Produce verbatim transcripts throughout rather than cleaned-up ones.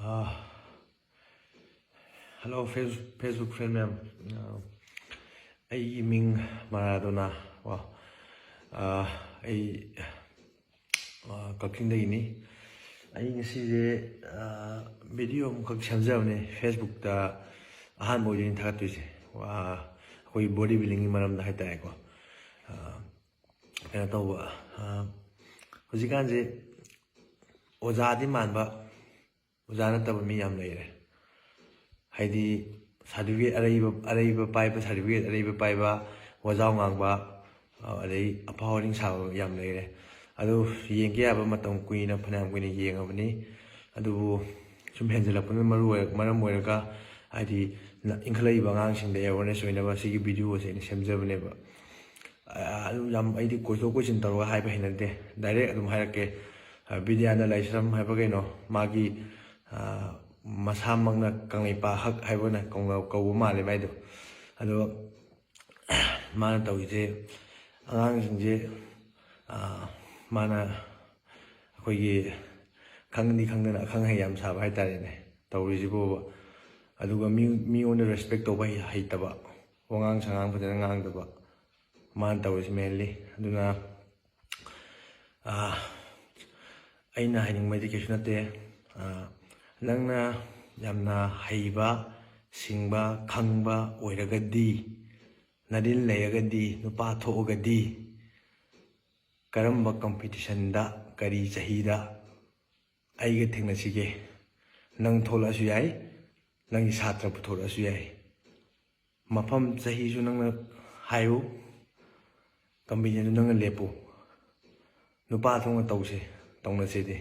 ꯑꯥ, hello, Face-, Facebook friend ꯃꯌꯥꯝ꯫ ꯑꯥ, ꯑꯩꯒꯤ ꯃꯤꯡ ꯃꯔꯥꯗꯣꯅꯥ ꯀꯣ꯫ ꯑꯥ, ꯑꯩ, ꯑꯥ, ꯀꯛꯆꯤꯡꯗꯒꯤꯅꯤ꯫ ꯑꯩ ꯉꯁꯤꯁꯦ, ꯑꯥ, video ꯑꯃꯈꯛ ꯁꯦꯝꯖꯕꯅꯦ, Facebookꯇ ꯑꯍꯥꯟꯕ ꯑꯣꯏꯗꯣꯏꯅꯤ ꯊꯥꯒꯠꯇꯣꯏꯁꯦ꯫ ꯑꯥ, ꯑꯩꯈꯣꯏ body buildingꯒꯤ ꯃꯔꯝꯗ ꯍꯥꯏꯇꯥꯔꯦꯀꯣ꯫ ꯑꯥ, ꯀꯩꯅꯣ ꯇꯧꯕ, ꯑꯥ, ꯍꯧꯖꯤꯛꯀꯥꯟꯁꯦ ꯑꯣꯖꯥꯗꯤ ꯃꯥꯟꯕ, ꯑꯣꯖꯥ ꯅꯠꯇꯕ ꯃꯤ ꯌꯥꯝ ꯂꯩꯔꯦ꯫ ꯍꯥꯏꯗꯤ certificate ꯑꯔꯩꯕ, ꯑꯔꯩꯕ ꯄꯥꯏꯕ, certificate ꯑꯔꯩꯕ ꯄꯥꯏꯕ, ꯋꯥꯖꯥꯎ ꯉꯥꯡꯕ, ꯑ, ꯑꯗꯩ ꯑꯐꯥꯎ ꯑꯔꯤꯡ ꯁꯥꯕ ꯌꯥꯝ ꯂꯩꯔꯦ꯫ ꯑꯗꯨ ꯌꯦꯡꯒꯦ ꯌꯥꯕ ꯃꯇꯝ ꯀꯨꯏꯅ, ꯐꯅꯌꯥꯝ ꯀꯨꯏꯅ ꯌꯦꯡꯉꯕꯅꯤ꯫ ꯑꯗꯨꯕꯨ ꯁꯨꯝ ꯍꯦꯟꯖꯜꯂꯛꯄꯅ ꯃꯔꯨ ꯑꯣꯏꯔ-, ꯃꯔꯝ ꯑꯣꯏꯔꯒ, ꯍꯥꯏꯗꯤ ꯅ-, ꯏꯟꯈꯠꯂꯛꯏꯕ ꯑꯉꯥꯡꯁꯤꯡꯗ awareness ꯑꯣꯏꯅꯕ ꯁꯤꯒꯤ video ꯑꯁꯦ ꯑꯩꯅ ꯁꯦꯝꯖꯕꯅꯦꯕ꯫ ꯑ, ꯑꯗꯨ ꯌꯥꯝ ꯑꯩꯗꯤ ꯀꯣꯏꯊꯣꯛ ꯀꯣꯏꯁꯤꯟ ꯇꯧꯔꯒ ꯍꯥꯏꯕ ꯍꯩꯅꯗꯦ꯫ Direct ꯑꯗꯨꯝ ꯍꯥꯏꯔꯛꯀꯦ꯫ ꯑ, ꯕꯤꯗ꯭ꯌꯥꯅꯟꯗ ꯂꯥꯏꯁ꯭ꯔꯝ ꯍꯥꯏꯕ ꯀꯩꯅꯣ, ꯃꯥꯒꯤ, ꯑ, ꯃꯁꯥꯃꯛꯅ ꯀꯪꯂꯩꯄꯥꯛ ꯍꯛ ꯍꯥꯏꯕꯅ ꯀꯧꯅ-, ꯀꯧꯕ ꯃꯥꯜꯂꯦ ꯃꯥꯏꯗꯣ꯫ ꯑꯗꯣ ꯃꯥꯅ ꯇꯧꯔꯤꯁꯦ ꯑꯉꯥꯡꯁꯤꯡꯁꯦ, ꯑ, ꯃꯥꯅ ꯑꯩꯈꯣꯏꯒꯤ ꯈꯪꯗꯤ ꯈꯪꯗꯅ ꯑꯈꯪ ꯑꯍꯩ ꯌꯥꯝ ꯁꯥꯕ ꯍꯥꯏꯇꯥꯔꯦꯅꯦ ꯇꯧꯔꯤꯁꯤꯕꯣꯕ꯫ ꯑꯗꯨꯒ ꯃꯤ-, ꯃꯤꯉꯣꯟꯗ respect ꯇꯧꯕ ꯍꯩ-, ꯍꯩꯇꯕ, ꯋꯥꯉꯥꯡ ꯁꯉꯥꯡ ꯐꯖꯅ ꯉꯥꯡꯗꯕ, ꯃꯥꯅ ꯇꯧꯔꯤꯁꯤ mainly꯫ ꯑꯗꯨꯅ, ꯑꯥ, ꯑꯩꯅ ꯍꯥꯏꯅꯤꯡꯕꯗꯤ ꯀꯩꯁꯨ ꯅꯠꯇꯦ꯫ ꯑꯥ, ꯅꯪꯅ ꯌꯥꯝꯅ ꯍꯩꯕ, ꯁꯤꯡꯕ, ꯈꯪꯕ ꯑꯣꯏꯔꯒꯗꯤ, ꯅꯔꯤꯟ ꯂꯩꯔꯒꯗꯤ, ꯅꯨꯄꯥ ꯊꯣꯛꯑꯒꯗꯤ, ꯀꯔꯝꯕ competitionꯗ, ꯀꯔꯤ ꯆꯍꯤꯗ ꯑꯩꯒ ꯊꯦꯡꯅꯁꯤꯒꯦ? ꯅꯪ ꯊꯣꯛꯂꯛꯑꯁꯨ ꯌꯥꯏ, ꯅꯪꯒꯤ ꯁꯥꯇ꯭ꯔ ꯄꯨꯊꯣꯔꯛꯑꯁꯨ ꯌꯥꯏ꯫ ꯃꯐꯝ ꯆꯍꯤꯁꯨ ꯅꯪꯅ ꯍꯥꯏꯌꯨ, competitionꯁꯨ ꯅꯪꯅ ꯂꯦꯞꯄꯨ꯫ ꯅꯨꯄꯥ ꯊꯣꯛꯅ ꯇꯧꯁꯦ, ꯇꯧꯅꯁꯦꯗꯤ꯫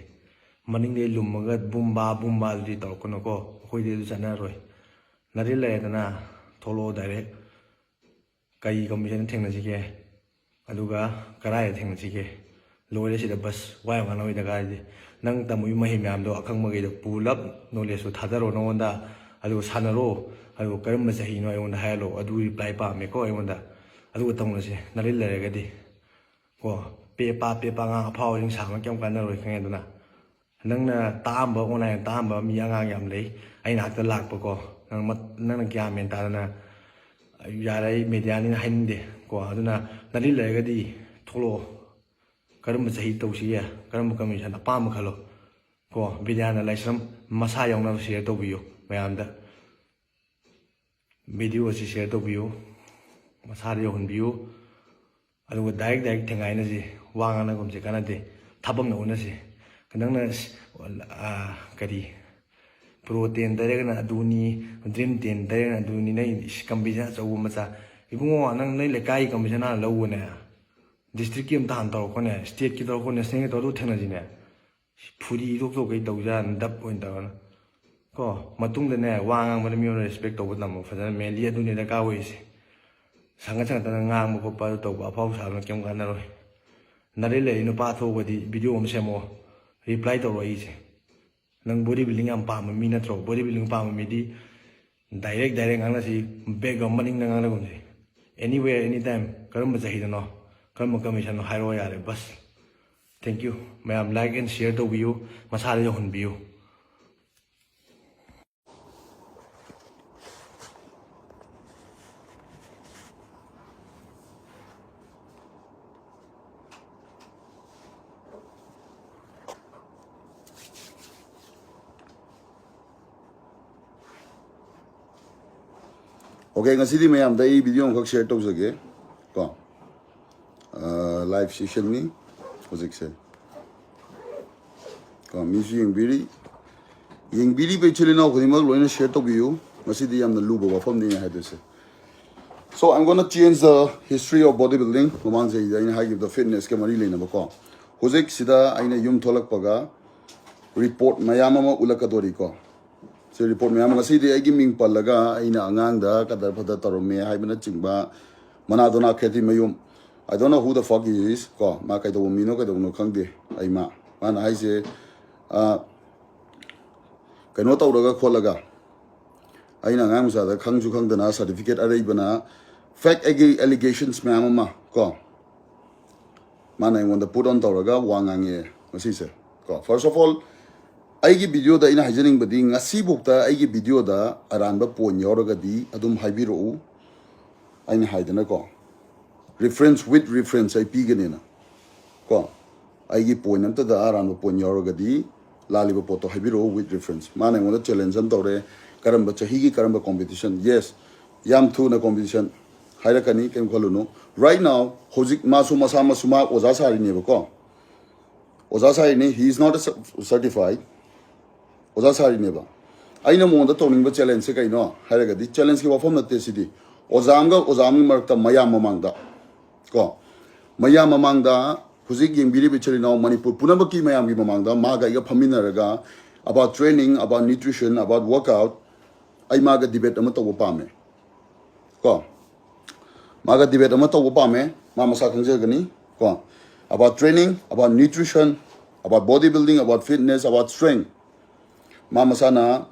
ꯃꯅꯤꯡꯗꯩ ꯂꯨꯝꯃꯒ ꯕꯨꯝꯕꯥ ꯕꯨꯝꯕꯥꯗꯨꯗꯤ ꯇꯧꯔꯛꯀꯅꯨꯀꯣ, ꯑꯩꯈꯣꯏꯗꯤ ꯑꯗꯨ ꯆꯠꯅꯔꯣꯏ꯫ ꯅꯔꯤꯟ ꯂꯩꯔꯦꯗꯅ, ꯊꯣꯛꯂꯛꯑꯣ direct꯫ ꯀꯔꯤ competitionꯗ ꯊꯦꯡꯅꯁꯤꯒꯦ? ꯑꯗꯨꯒ ꯀꯗꯥꯏꯗ ꯊꯦꯡꯅꯁꯤꯒꯦ? ꯂꯣꯏꯔꯦ ꯁꯤꯗ ꯕꯁ, ꯋꯥ ꯌꯥꯝ ꯉꯥꯡꯅꯕꯒꯤ ꯗꯔꯀꯥꯔ ꯂꯩꯇꯦ꯫ ꯅꯪ ꯇꯝꯃꯨꯕ ꯃꯍꯩ ꯃꯌꯥꯝꯗꯣ, ꯑꯈꯪꯕꯈꯩꯗꯣ ꯄꯨꯂꯞ knowledgeꯇꯣ ꯊꯥꯗꯔꯣ ꯅꯉꯣꯟꯗ, ꯑꯗꯨꯒ ꯁꯥꯟꯅꯔꯣ, ꯑꯗꯨꯒ ꯀꯔꯝꯕ ꯆꯍꯤꯅꯣ ꯑꯩꯉꯣꯟꯗ ꯍꯥꯏꯍꯜꯂꯣ, ꯑꯗꯨ reply ꯄꯥꯝꯃꯦꯀꯣ ꯑꯩꯉꯣꯟꯗ꯫ ꯑꯗꯨꯒ ꯇꯧꯅꯁꯦ, ꯅꯔꯤꯟ ꯂꯩꯔꯒꯗꯤ ꯀꯣ꯫ ꯄꯦꯄꯥ ꯄꯦꯄꯥ ꯉꯥꯡ ꯑꯐꯥꯎ ꯑꯔꯤꯡ ꯁꯥꯕꯅ ꯀꯩꯝ ꯀꯥꯟꯅꯔꯣꯏ, ꯈꯪꯉꯦꯗꯅ꯫ ꯅꯪꯅ ꯇꯥꯛꯑꯝꯕ, ꯑꯣꯟꯂꯥꯏꯟ ꯇꯥꯛꯑꯝꯕ ꯃꯤ ꯑꯉꯥꯡ ꯌꯥꯝ ꯂꯩ, ꯑꯩ ꯅꯥꯛꯇ ꯂꯥꯛꯄꯀꯣ꯫ ꯅꯪ ꯃꯠ- ꯅꯪꯅ ꯒ꯭ꯌꯥꯟ ꯃꯦꯟ ꯇꯥꯗꯅ, ꯌꯥꯔꯦ, ꯑꯩ ꯃꯦꯗꯤꯌꯥꯅꯤꯅ ꯍꯥꯏꯅꯤꯡꯗꯦ ꯀꯣ꯫ ꯑꯗꯨꯅ ꯅꯔꯤ ꯂꯩꯔꯒꯗꯤ ꯊꯣꯛꯂꯛꯑꯣ꯫ ꯀꯔꯝꯕ ꯆꯍꯤ ꯇꯧꯁꯤꯒꯦ? ꯀꯔꯝꯕ ꯀꯃꯤꯁꯟ ꯑꯄꯥꯝꯕ ꯈꯜꯂꯣ ꯀꯣ꯫ ꯕꯤꯗ꯭ꯌꯥꯅꯟꯗ ꯂꯥꯏꯁ꯭ꯔꯝ ꯃꯁꯥ ꯌꯥꯎꯅ ꯁꯤꯌꯔ ꯇꯧꯕꯤꯌꯨ ꯃꯌꯥꯝꯗ꯫ ꯚꯤꯗꯤꯑꯣ ꯑꯁꯤ ꯁꯤꯌꯔ ꯇꯧꯕꯤꯌꯨ, ꯃꯁꯥꯗ ꯌꯧꯍꯟꯕꯤꯌꯨ꯫ ꯑꯗꯨꯒ ꯗꯥꯏꯔꯦꯛ ꯗꯥꯏꯔꯦꯛ ꯊꯦꯡꯒꯥꯏꯅꯁꯤ, ꯋꯥ ꯉꯥꯡꯅꯒꯨꯝꯁꯤ, ꯀꯥꯟꯅꯗꯦ꯫ ꯊꯕꯛꯅ ꯎꯅꯁꯤ꯫ ꯅꯪꯅ ꯁ- ꯑ, ꯀꯔꯤ, ꯄ꯭ꯔꯣ ꯇꯦꯟ ꯇꯩꯔꯒꯅ ꯑꯗꯨꯅꯤ, ꯗ꯭ꯔꯤꯝ ꯇꯦꯟ ꯇꯩꯔꯒꯅ ꯑꯗꯨꯅꯤ, ꯅꯪ ꯏꯁ ꯀꯝꯄꯤꯇꯤꯁꯟ ꯑꯆꯧꯕ ꯃꯆꯥ꯫ ꯏꯕꯨꯡꯉꯣ, ꯅꯪ ꯅꯣꯏ ꯂꯩꯀꯥꯏꯒꯤ ꯀꯝꯄꯤꯇꯤꯁꯟ ꯍꯥꯟꯅ ꯂꯧꯕꯅꯦ꯫ ꯗꯤꯁꯇ꯭ꯔꯤꯛꯀꯤ ꯑꯝꯇ ꯍꯥꯟꯅ ꯇꯧꯔꯛꯈꯣꯅꯦ, ꯁ꯭ꯇꯦꯠꯀꯤ ꯇꯧꯔꯛꯈꯣ, ꯅꯦꯁꯅꯦꯜꯒꯤ ꯇꯧꯔ ꯑꯗꯨ ꯊꯦꯡꯅꯁꯤꯅꯦ꯫ ꯐꯨꯔꯤ ꯏꯊꯣꯛ ꯊꯣꯛꯈꯩ ꯇꯧꯖꯥꯠꯅꯤ, ꯗꯞ ꯑꯣꯏꯅ ꯇꯧꯔꯅ ꯀꯣ꯫ ꯃꯇꯨꯡꯗꯅꯦ, ꯋꯥ ꯉꯥꯡꯕꯗ ꯃꯤꯉꯣꯟꯗ ꯔꯦꯁꯄꯦꯛ ꯇꯧꯕ ꯇꯝꯃꯣ ꯐꯖꯅ, ꯃꯦꯟꯂꯤ ꯑꯗꯨꯅꯤ ꯗꯔꯀꯥꯔ ꯑꯣꯏꯔꯤꯁꯦ꯫ ꯁꯪꯒꯠ ꯁꯪꯒꯠꯇꯅ ꯉꯥꯡꯕ ꯈꯣꯠꯄ ꯑꯗꯨ ꯇꯧꯕ ꯑꯐꯥꯎ ꯁꯥꯕꯅ ꯀꯩꯝ ꯀꯥꯟꯅꯔꯣꯏ꯫ ꯅꯔꯦꯟ ꯂꯩꯔꯤ ꯅꯨꯄꯥ ꯊꯣꯛꯑꯒꯗꯤ ꯚꯤꯗꯤꯑꯣ ꯑꯃ ꯁꯦꯝꯃꯣ, ꯔꯤꯄ꯭ꯂꯥꯏ ꯇꯧꯔꯛꯑꯣ ꯑꯩꯁꯦ꯫ ꯅꯪ ꯕꯣꯗꯤ ꯕꯤꯜꯗꯤꯡ ꯌꯥꯝ ꯄꯥꯝꯕ ꯃꯤ ꯅꯠꯇ꯭ꯔꯣ? ꯕꯣꯗꯤ ꯕꯤꯜꯗꯤꯡ ꯄꯥꯝꯕ ꯃꯤꯗꯤ ꯗꯥꯏꯔꯦꯛ ꯗꯥꯏꯔꯦꯛ ꯉꯥꯡꯅꯁꯤ, ꯕꯦꯛꯒ꯭ꯔꯥꯎꯟ ꯃꯅꯤꯡꯗ ꯉꯥꯡꯅꯒꯨꯝꯁꯤ꯫ Anywhere, anytime, ꯀꯔꯝꯕ ꯆꯍꯤꯗꯅꯣ, ꯀꯔꯝꯕ ꯀꯃꯤꯁꯟꯅꯣ ꯍꯥꯏꯔꯛꯑꯣ ꯌꯥꯔꯦ, ꯕꯁ꯫ Thank you꯫ ꯃꯌꯥꯝ like and share ꯇꯧꯕꯤꯌꯨ, ꯃꯁꯥꯗ ꯌꯧꯍꯟꯕꯤꯌꯨ꯫ Okay, ꯉꯁꯤꯗꯤ ꯃꯌꯥꯝꯗ ꯑꯩ ꯚꯤꯗꯤꯑꯣ ꯑꯃꯈꯛ ꯁꯤꯌꯔ ꯇꯧꯖꯒꯦ ꯀꯣ꯫ ꯂꯥꯏꯚ ꯁꯦꯁꯟꯅꯤ ꯍꯧꯖꯤꯛꯁꯦ ꯀꯣ꯫ ꯃꯤꯁꯨ ꯌꯦꯡꯕꯤꯔꯤ, ꯌꯦꯡꯕꯤꯔꯤꯕ ꯏꯆꯤꯜ ꯏꯅꯥꯎ ꯈꯨꯗꯤꯡꯃꯛ ꯂꯣꯏꯅ ꯁꯤꯌꯔ ꯇꯧꯕꯤꯌꯨ꯫ ꯉꯁꯤꯗꯤ ꯌꯥꯝꯅ ꯂꯨꯕ ꯋꯥꯐꯝꯅꯤ ꯑꯩꯅ ꯍꯥꯏꯗꯣꯏꯁꯦ꯫ So I'm gonna change the history of body building꯫ ꯃꯃꯥꯡ ꯆꯍꯤꯗ ꯑꯩꯅ ꯍꯥꯏꯈꯤꯕꯗꯣ ꯐꯤꯠꯅꯦꯁꯀ ꯃꯔꯤ ꯂꯩꯅꯕꯀꯣ꯫ ꯍꯧꯖꯤꯛꯁꯤꯗ ꯑꯩꯅ ꯌꯨꯝ ꯊꯣꯛꯂꯛꯄꯒ ꯔꯤꯄꯣꯔꯠ ꯃꯌꯥꯝ ꯑꯃ ꯎꯠꯂꯛꯀꯗꯣꯔꯤꯀꯣ꯫ ꯁꯤ ꯔꯤꯄꯣꯔꯠ ꯃꯌꯥꯝ, ꯉꯁꯤꯗꯤ ꯑꯩꯒꯤ ꯃꯤꯡ ꯄꯜꯂꯒ ꯑꯩꯅ ꯑꯉꯥꯡꯗ ꯀꯗꯔ ꯐꯗꯔ ꯇꯧꯔꯝꯃꯦ ꯍꯥꯏꯕꯅꯆꯤꯡꯕ, ꯃꯅꯥ ꯗꯣꯅꯥ ꯈꯦꯇꯤ ꯃꯌꯨꯝ, I don't know who the fuck he is ꯀꯣ, ꯃꯥ ꯀꯩꯗꯧꯕ ꯃꯤꯅꯣ ꯀꯩꯗꯧꯕꯅꯣ ꯈꯪꯗꯦ꯫ ꯑꯩ ꯃꯥ, ꯃꯥꯅ ꯍꯥꯏꯁꯦ, ꯑ, ꯀꯩꯅꯣ ꯇꯧꯔꯒ ꯈꯣꯠꯂꯒ, ꯑꯩꯅ ꯑꯉꯥꯡ ꯃꯆꯥꯗ ꯈꯪꯁꯨ ꯈꯪꯗꯅ ꯁꯥꯔꯇꯤꯐꯤꯀꯦꯠ ꯑꯔꯩꯕꯅ, ꯐꯦꯛ ꯑꯦꯂꯤꯒꯦꯁꯟꯁ ꯃꯌꯥꯝ ꯑꯃ ꯀꯣ, ꯃꯥꯅ ꯑꯩꯉꯣꯟꯗ ꯄꯨꯠ ꯑꯣꯟ ꯇꯧꯔꯒ ꯋꯥ ꯉꯥꯡꯉꯛꯑꯦ ꯉꯁꯤꯁꯦ꯫ ꯀꯣ, first of all, ꯑꯩꯒꯤ videoꯗ ꯑꯩꯅ ꯍꯥꯏꯖꯅꯤꯡꯕꯗꯤ, ꯉꯁꯤꯐꯥꯎꯗ ꯑꯩꯒꯤ videoꯗ ꯑꯔꯥꯟꯕ point ꯌꯥꯎꯔꯒꯗꯤ ꯑꯗꯨꯝ ꯍꯥꯏꯕꯤꯔꯛꯎ꯫ ꯑꯩꯅ ꯍꯥꯏꯗꯅꯀꯣ, reference with reference ꯑꯩ ꯄꯤꯒꯅꯦꯅ ꯀꯣ, ꯑꯩꯒꯤ point ꯑꯝꯇꯗ ꯑꯔꯥꯟꯕ point ꯌꯥꯎꯔꯒꯗꯤ ꯂꯥꯜꯂꯤꯕ ꯄꯣꯠꯇꯣ ꯍꯥꯏꯕꯤꯔꯛꯑꯣ with reference꯫ ꯃꯥꯅ ꯑꯩꯉꯣꯟꯗ challenge ꯑꯃ ꯇꯧꯔꯦ, ꯀꯔꯝꯕ ꯆꯍꯤꯒꯤ ꯀꯔꯝꯕ competition? Yes, ꯌꯥꯝ ꯊꯨꯅ competition ꯍꯥꯏꯔꯛꯀꯅꯤ, ꯀꯩꯝ ꯈꯜꯂꯨꯅꯨ꯫ Right now, ꯍꯧꯖꯤꯛ ꯃꯥꯁꯨ ꯃꯁꯥ ꯃꯁꯨ ꯃꯥ ꯑꯣꯖꯥ ꯁꯥꯔꯤꯅꯦꯕꯀꯣ, ꯑꯣꯖꯥ ꯁꯥꯔꯤꯅꯤ, he is not a cer-, certified꯫ ꯑꯣꯖꯥ ꯁꯥꯔꯤꯅꯦꯕ꯫ ꯑꯩꯅ ꯃꯉꯣꯟꯗ ꯇꯧꯅꯤꯡꯕ challengeꯁꯦ ꯀꯩꯅꯣ ꯍꯥꯏꯔꯒꯗꯤ, challengeꯀꯤ ꯋꯥꯐꯝ ꯅꯠꯇꯦ ꯁꯤꯗꯤ꯫ ꯑꯣꯖꯥ ꯑꯃꯒ ꯑꯣꯖꯥ ꯑꯃꯒꯤ ꯃꯔꯛꯇ ꯃꯌꯥꯝ ꯃꯃꯥꯡꯗ ꯀꯣ, ꯃꯌꯥꯝ ꯃꯃꯥꯡꯗ, ꯍꯧꯖꯤꯛ ꯌꯦꯡꯕꯤꯔꯤꯕ ꯏꯆꯤꯜ ꯏꯅꯥꯎ ꯃꯅꯤꯄꯨꯔ ꯄꯨꯝꯅꯃꯛꯀꯤ ꯃꯌꯥꯝꯒꯤ ꯃꯃꯥꯡꯗ ꯃꯥꯒ ꯑꯩꯒ ꯐꯝꯃꯤꯟꯅꯔꯒ about training, about nutrition, about workout, ꯑꯩ ꯃꯥꯒ debate ꯑꯃ ꯇꯧꯕ ꯄꯥꯝꯃꯦ ꯀꯣ꯫ ꯃꯥꯒ debate ꯑꯃ ꯇꯧꯕ ꯄꯥꯝꯃꯦ, ꯃꯥ ꯃꯁꯥ ꯈꯪꯖꯒꯅꯤ ꯀꯣ꯫ About training, about nutrition, about body building, about fitness, about strength꯫ ꯃꯥ ꯃꯁꯥꯅ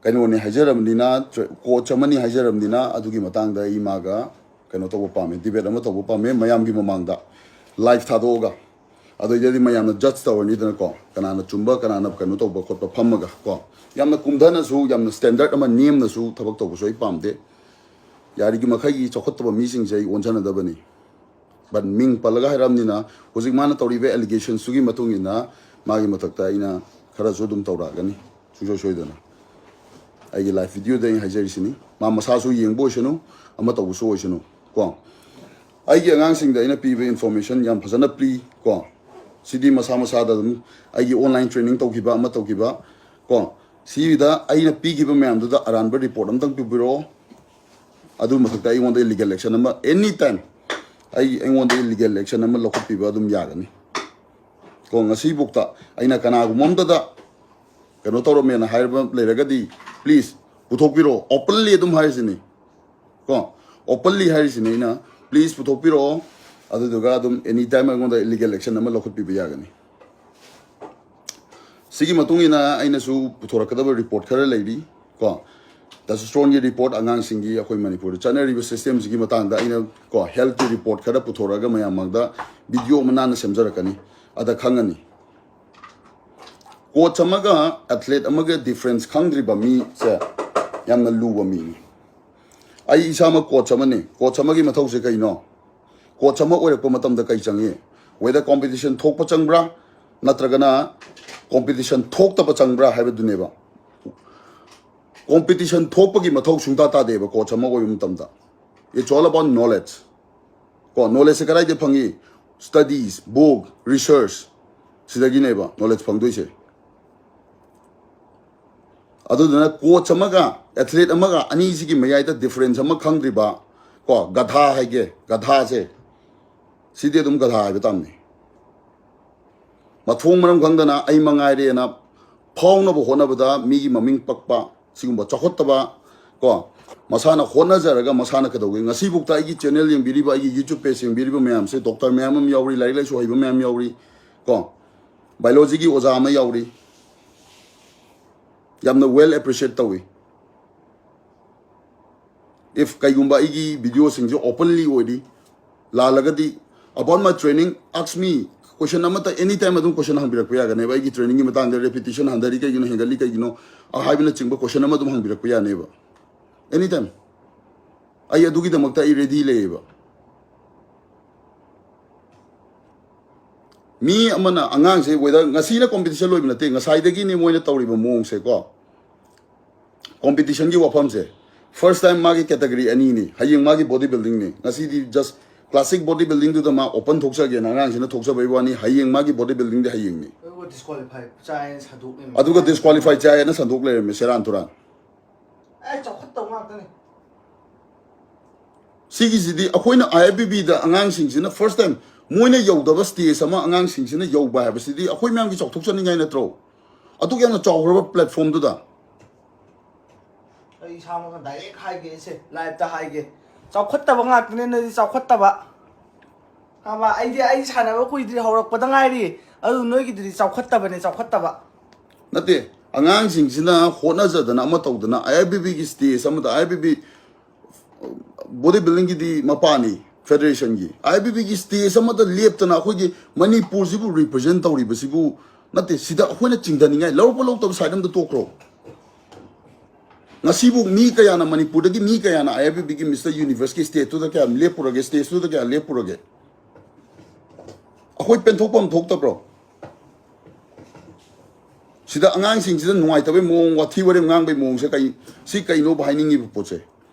ꯀꯩꯅꯣꯅꯤ ꯍꯥꯏꯖꯔꯕꯅꯤꯅ, tra-, coach ꯑꯃꯅꯤ ꯍꯥꯏꯖꯔꯕꯅꯤꯅ, ꯑꯗꯨꯒꯤ ꯃꯇꯥꯡꯗ ꯑꯩ ꯃꯥꯒ ꯀꯩꯅꯣ ꯇꯧꯕ ꯄꯥꯝꯃꯦ, debate ꯑꯃ ꯇꯧꯕ ꯄꯥꯝꯃꯦ ꯃꯌꯥꯝꯒꯤ ꯃꯃꯥꯡꯗ, live ꯊꯥꯗꯣꯛꯑꯒ꯫ ꯑꯗꯨꯏꯗꯗꯤ ꯃꯌꯥꯝꯅ judge ꯇꯧꯔꯅꯤꯗꯅꯀꯣ, ꯀꯅꯥꯅ ꯆꯨꯝꯕ, ꯀꯅꯥꯅ ꯀꯩꯅꯣ ꯇꯧꯕ ꯈꯣꯠꯄ ꯐꯝꯃꯒ ꯀꯣ꯫ ꯌꯥꯝꯅ ꯀꯨꯝꯊꯅꯁꯨ, ꯌꯥꯝꯅ standard ꯑꯃ ꯅꯦꯝꯅꯁꯨ ꯊꯕꯛ ꯇꯧꯕꯁꯨ ꯑꯩ ꯄꯥꯝꯗꯦ꯫ ꯌꯥꯔꯤꯒꯤ ꯃꯈꯩꯒꯤ ꯆꯥꯎꯈꯠꯇꯕ ꯃꯤꯁꯤꯡꯁꯦ ꯑꯩ ꯑꯣꯟꯖꯅꯗꯕꯅꯤ꯫ But ꯃꯤꯡ ꯄꯜꯂꯒ ꯍꯥꯏꯔꯕꯅꯤꯅ, ꯍꯧꯖꯤꯛ ꯃꯥꯅ ꯇꯧꯔꯤꯕ allegationsꯇꯨꯒꯤ ꯃꯇꯨꯡ ꯏꯟꯅ ꯃꯥꯒꯤ ꯃꯊꯛꯇ ꯑꯩꯅ ꯈꯔꯁꯨ ꯑꯗꯨꯝ ꯇꯧꯔꯛꯑꯒꯅꯤ, ꯁꯨꯡꯁꯣꯏ ꯁꯣꯏꯗꯅ꯫ ꯑꯩꯒꯤ live videoꯗ ꯑꯩꯅ ꯍꯥꯏꯖꯔꯤꯁꯤꯅꯤ, ꯃꯥ ꯃꯁꯥꯁꯨ ꯌꯦꯡꯕ ꯑꯣꯏꯁꯅꯨ, ꯑꯃ ꯇꯧꯕꯁꯨ ꯑꯣꯏꯁꯅꯨ ꯀꯣ꯫ ꯑꯩꯒꯤ ꯑꯉꯥꯡꯁꯤꯡꯗ ꯑꯩꯅ ꯄꯤꯕ information ꯌꯥꯝ ꯐꯖꯅ ꯄꯤ ꯀꯣ꯫ ꯁꯤꯗꯤ ꯃꯁꯥ ꯃꯁꯥꯗ ꯑꯗꯨꯝ, ꯑꯩꯒꯤ online training ꯇꯧꯈꯤꯕ, ꯑꯃ ꯇꯧꯈꯤꯕ ꯀꯣ, ꯁꯤꯗ ꯑꯩꯅ ꯄꯤꯈꯤꯕ ꯃꯌꯥꯝꯗꯨꯗ ꯑꯔꯥꯟꯕ report ꯑꯝꯇꯪ ꯄꯤꯕꯤꯔꯛꯑꯣ꯫ ꯑꯗꯨ ꯃꯊꯛꯇ ꯑꯩꯉꯣꯟꯗ legal action ꯑꯃ, any time ꯑꯩ, ꯑꯩꯉꯣꯟꯗ legal action ꯑꯃ ꯂꯧꯈꯠꯄꯤꯕ ꯑꯗꯨꯝ ꯌꯥꯒꯅꯤ ꯀꯣ꯫ ꯉꯁꯤꯐꯥꯎꯗ ꯑꯩꯅ ꯀꯅꯥꯒꯨꯝꯕ ꯑꯝꯇꯗ ꯀꯩꯅꯣ ꯇꯧꯔꯝꯃꯦꯅ ꯍꯥꯏꯔꯕ ꯂꯩꯔꯒꯗꯤ, please ꯄꯨꯊꯣꯛꯄꯤꯔꯛꯑꯣ, openly ꯑꯗꯨꯝ ꯍꯥꯏꯔꯤꯁꯤꯅꯤ ꯀꯣ꯫ Openly ꯍꯥꯏꯔꯤꯁꯤꯅꯤ ꯑꯩꯅ, please ꯄꯨꯊꯣꯛꯄꯤꯔꯛꯑꯣ꯫ ꯑꯗꯨꯗꯨꯒ ꯑꯗꯨꯝ any time ꯑꯩꯉꯣꯟꯗ legal action ꯑꯃ ꯂꯧꯈꯠꯄꯤꯕ ꯌꯥꯒꯅꯤ꯫ ꯁꯤꯒꯤ ꯃꯇꯨꯡ ꯏꯟꯅ ꯑꯩꯅꯁꯨ ꯄꯨꯊꯣꯔꯛꯀꯗꯕ report ꯈꯔ ꯂꯩꯔꯤ ꯀꯣ꯫ Testosteroneꯒꯤ report, ꯑꯉꯥꯡꯁꯤꯡꯒꯤ ꯑꯩꯈꯣꯏ ꯃꯅꯤꯄꯨꯔꯗ ꯆꯠꯅꯔꯤꯕ systemꯁꯤꯒꯤ ꯃꯇꯥꯡꯗ ꯑꯩꯅ ꯀꯣ, healthꯀꯤ report ꯈꯔ ꯄꯨꯊꯣꯔꯛꯑꯒ ꯃꯌꯥꯝ ꯃꯥꯡꯗ video ꯑꯃ ꯅꯥꯟꯅ ꯁꯦꯝꯖꯔꯛꯀꯅꯤ, ꯑꯗ ꯈꯪꯉꯅꯤ꯫ Coach ꯑꯃꯒ athlete ꯑꯃꯒ difference ꯈꯪꯗ꯭ꯔꯤꯕ ꯃꯤꯁꯦ ꯌꯥꯝꯅ ꯂꯨꯕ ꯃꯤꯅꯤ꯫ ꯑꯩ ꯏꯁꯥꯃꯛ coach ꯑꯃꯅꯤ꯫ Coach ꯑꯃꯒꯤ ꯃꯊꯧꯁꯦ ꯀꯩꯅꯣ? Coach ꯑꯃ ꯑꯣꯏꯔꯛꯄ ꯃꯇꯝꯗ ꯀꯩ ꯆꯪꯏ? Whether competition ꯊꯣꯛꯄ ꯆꯪꯕ꯭ꯔꯥ, ꯅꯠꯇ꯭ꯔꯒꯅ competition ꯊꯣꯛꯇꯕ ꯆꯪꯕ꯭ꯔꯥ ꯍꯥꯏꯕꯗꯨꯅꯦꯕ꯫ Competition ꯊꯣꯛꯄꯒꯤ ꯃꯊꯧ ꯁꯨꯡꯇꯥ ꯇꯥꯗꯦꯕ coach ꯑꯃ ꯑꯣꯏꯕ ꯃꯇꯝꯗ꯫ It's all about knowledge. ꯀꯣ, knowledge ꯁꯦ ꯀꯗꯥꯏꯗ ꯐꯪꯉꯤ? Studies, book, research, ꯁꯤꯗꯒꯤꯅꯦꯕ knowledge ꯐꯪꯗꯣꯏꯁꯦ꯫ ꯑꯗꯨꯗꯨꯅ coach ꯑꯃꯒ athlete ꯑꯃꯒ ꯑꯅꯤꯁꯤꯒꯤ ꯃꯌꯥꯏꯗ difference ꯑꯃ ꯈꯪꯗ꯭ꯔꯤꯕ, ꯀꯣ, ꯒꯙꯥ ꯍꯥꯏꯒꯦ, ꯒꯙꯥꯁꯦ, ꯁꯤꯗꯤ ꯑꯗꯨꯝ ꯒꯙꯥ ꯍꯥꯏꯕ ꯇꯥꯕꯅꯤ꯫ ꯃꯊꯣꯡ ꯃꯔꯝ ꯈꯪꯗꯅ ꯑꯩ ꯃꯉꯥꯏꯔꯦꯅ ꯐꯥꯎꯅꯕ ꯍꯣꯠꯅꯕꯗ ꯃꯤꯒꯤ ꯃꯃꯤꯡ ꯄꯛꯄ, ꯁꯤꯒꯨꯝꯕ ꯆꯥꯎꯈꯠꯇꯕ, ꯀꯣ, ꯃꯁꯥꯅ ꯍꯣꯠꯅꯖꯔꯒ ꯃꯁꯥꯅ ꯀꯩꯗꯧꯒꯦ? ꯉꯁꯤꯐꯥꯎꯗ ꯑꯩꯒꯤ channel ꯌꯦꯡꯕꯤꯔꯤꯕ, ꯑꯩꯒꯤ YouTube page ꯌꯦꯡꯕꯤꯔꯤꯕ ꯃꯌꯥꯝꯁꯦ, doctor ꯃꯌꯥꯝ ꯑꯃ ꯌꯥꯎꯔꯤ, ꯂꯥꯏꯔꯤꯛ ꯂꯥꯏꯁꯨ ꯍꯩꯕ ꯃꯌꯥꯝ ꯌꯥꯎꯔꯤ, ꯀꯣ, biology ꯒꯤ ꯑꯣꯖꯥ ꯑꯃ ꯌꯥꯎꯔꯤ, ꯌꯥꯝꯅ well appreciate ꯇꯧꯏ꯫ If ꯀꯩꯒꯨꯝꯕ ꯑꯩꯒꯤ video ꯁꯤꯡꯁꯦ openly ꯑꯣꯏꯔꯤ, ꯂꯥꯜꯂꯒꯗꯤ, about my training, ask me, question ꯑꯃꯠꯇ anytime ꯑꯗꯨꯝ question ꯍꯪꯕꯤꯔꯛꯄ ꯌꯥꯒꯅꯦꯕ꯫ ꯑꯩꯒꯤ training ꯒꯤ ꯃꯇꯥꯡꯗ repetition ꯍꯟꯊꯔꯤ ꯀꯩꯒꯤꯅꯣ, ꯍꯦꯟꯒꯠꯂꯤ ꯀꯩꯒꯤꯅꯣ, ꯑ, ꯍꯥꯏꯕꯅꯆꯤꯡꯕ question ꯑꯃ ꯑꯗꯨꯝ ꯍꯪꯕꯤꯔꯛꯄ ꯌꯥꯅꯦꯕ, anytime꯫ ꯑꯩ ꯑꯗꯨꯒꯤꯗꯃꯛꯇ ꯑꯩ ready ꯂꯩꯌꯦꯕ꯫ ꯃꯤ ꯑꯃꯅ, ꯑꯉꯥꯡꯁꯦ, whether ꯉꯁꯤꯅ competition ꯂꯣꯏꯕ ꯅꯠꯇꯦ, ꯉꯁꯥꯏꯗꯒꯤꯅꯤ ꯃꯣꯏꯅ ꯇꯧꯔꯤꯕ ꯃꯑꯣꯡꯁꯦ, ꯀꯣ꯫ Competition ꯒꯤ ꯋꯥꯐꯝꯁꯦ, first time ꯃꯥꯒꯤ category ꯑꯅꯤꯅꯤ, ꯍꯌꯦꯡ ꯃꯥꯒꯤ body building ꯅꯤ꯫ ꯉꯁꯤꯗꯤ just classic body building ꯗꯨꯗ ꯃꯥ open ꯊꯣꯛꯆꯒꯦꯅ ꯑꯉꯥꯡꯁꯤꯅ ꯊꯣꯛꯆꯕꯩ ꯋꯥꯅꯤ, ꯍꯌꯦꯡ ꯃꯥꯒꯤ body building ꯗꯤ ꯍꯌꯦꯡꯅꯤ꯫ ꯑꯗꯨꯒ disqualify ꯆꯥꯏꯅ ꯁꯟꯗꯣꯛ ꯂꯩꯔꯝꯃꯦ꯫ ꯑꯗꯨꯒ disqualify ꯆꯥꯏꯅ ꯁꯟꯗꯣꯛ ꯂꯩꯔꯝꯃꯦ, ꯁꯦꯔꯥꯟ ꯇꯨꯔꯥꯟ꯫ ꯑꯦ, ꯆꯥꯎꯈꯠꯇꯧ ꯉꯥꯛꯇꯅꯤ꯫ ꯁꯤꯒꯤꯁꯤꯗꯤ ꯑꯩꯈꯣꯏꯅ I F B B ꯗ ꯑꯉꯥꯡꯁꯤꯡꯁꯤꯅ first time ꯃꯣꯏꯅ ꯌꯧꯗꯕ stage ꯑꯃ ꯑꯉꯥꯡꯁꯤꯡꯁꯤꯅ ꯌꯧꯕ ꯍꯥꯏꯕꯁꯤꯗꯤ ꯑꯩꯈꯣꯏ ꯃꯌꯥꯝꯒꯤ ꯆꯥꯎꯊꯣꯛꯆꯅꯤꯡꯉꯥꯏ ꯅꯠꯇ꯭ꯔꯣ? ꯑꯗꯨꯛ ꯌꯥꯝꯅ ꯆꯥꯎꯈ꯭ꯔꯕ platform ꯗꯨꯗ꯫ ꯑꯩ ꯏꯁꯥꯃꯛꯅ direct ꯍꯥꯏꯒꯦ, ꯏꯆꯦ, live ꯇ ꯍꯥꯏꯒꯦ, ꯆꯥꯎꯈꯠꯇꯕ ꯉꯥꯛꯇꯅꯦ ꯅꯣꯏꯗꯤ, ꯆꯥꯎꯈꯠꯇꯕ꯫ ꯈꯪꯉꯕ? ꯑꯩꯗꯤ, ꯑꯩ ꯁꯥꯟꯅꯕ ꯀꯨꯏꯗ꯭ꯔꯤ, ꯍꯧꯔꯛꯄꯗ ꯉꯥꯏꯔꯤ꯫ ꯑꯗꯨ ꯅꯣꯏꯒꯤꯗꯨꯗꯤ ꯆꯥꯎꯈꯠꯇꯕꯅꯦ, ꯆꯥꯎꯈꯠꯇꯕ꯫ ꯅꯠꯇꯦ, ꯑꯉꯥꯡꯁꯤꯡꯁꯤꯅ ꯍꯣꯠꯅꯖꯗꯅ ꯑꯃ ꯇꯧꯗꯅ, I F B B ꯒꯤ stage ꯑꯃꯗ, I F B B body building ꯒꯤꯗꯤ ꯃꯄꯥꯅꯤ federation ꯒꯤ, I F B B ꯒꯤ stage ꯑꯃꯗ ꯂꯦꯞꯇꯅ ꯑꯩꯈꯣꯏꯒꯤ ꯃꯅꯤꯄꯨꯔꯁꯤꯕꯨ represent ꯇꯧꯔꯤꯕꯁꯤꯕꯨ ꯅꯠꯇꯦ, ꯁꯤꯗ ꯑꯩꯈꯣꯏꯅ ꯆꯤꯡꯊꯅꯤꯡꯉꯥꯏ, ꯂꯧꯔꯛꯄ ꯂꯧꯔꯛꯇꯕ side ꯑꯝꯗ ꯇꯣꯛꯈ꯭ꯔꯣ꯫ ꯉꯁꯤꯕꯨ ꯃꯤ ꯀꯌꯥꯅ, ꯃꯅꯤꯄꯨꯔꯗꯒꯤ ꯃꯤ ꯀꯌꯥꯅ IFBBꯒꯤ Mister Universeꯀꯤ stageꯇꯨꯗ ꯀꯌꯥ ꯂꯦꯞꯄꯨꯔꯒꯦ, stageꯇꯨꯗ ꯀꯌꯥ ꯂꯦꯞꯄꯨꯔꯒꯦ? ꯑꯩꯈꯣꯏ ꯄꯦꯟꯊꯣꯛꯐꯝ ꯊꯣꯛꯇꯕ꯭ꯔꯣ? ꯁꯤꯗ ꯑꯉꯥꯡꯁꯤꯡꯁꯤꯗ ꯅꯨꯡꯉꯥꯏꯇꯕꯩ ꯃꯑꯣꯡ, ꯋꯥꯊꯤ ꯋꯥꯔꯦꯝ ꯉꯥꯡꯕꯩ ꯃꯑꯣꯡꯁꯦ ꯀꯩ, ꯁꯤ ꯀꯩꯅꯣꯕ ꯍꯥꯏꯅꯤꯡꯉꯤꯕ ꯄꯣꯠꯁꯦ?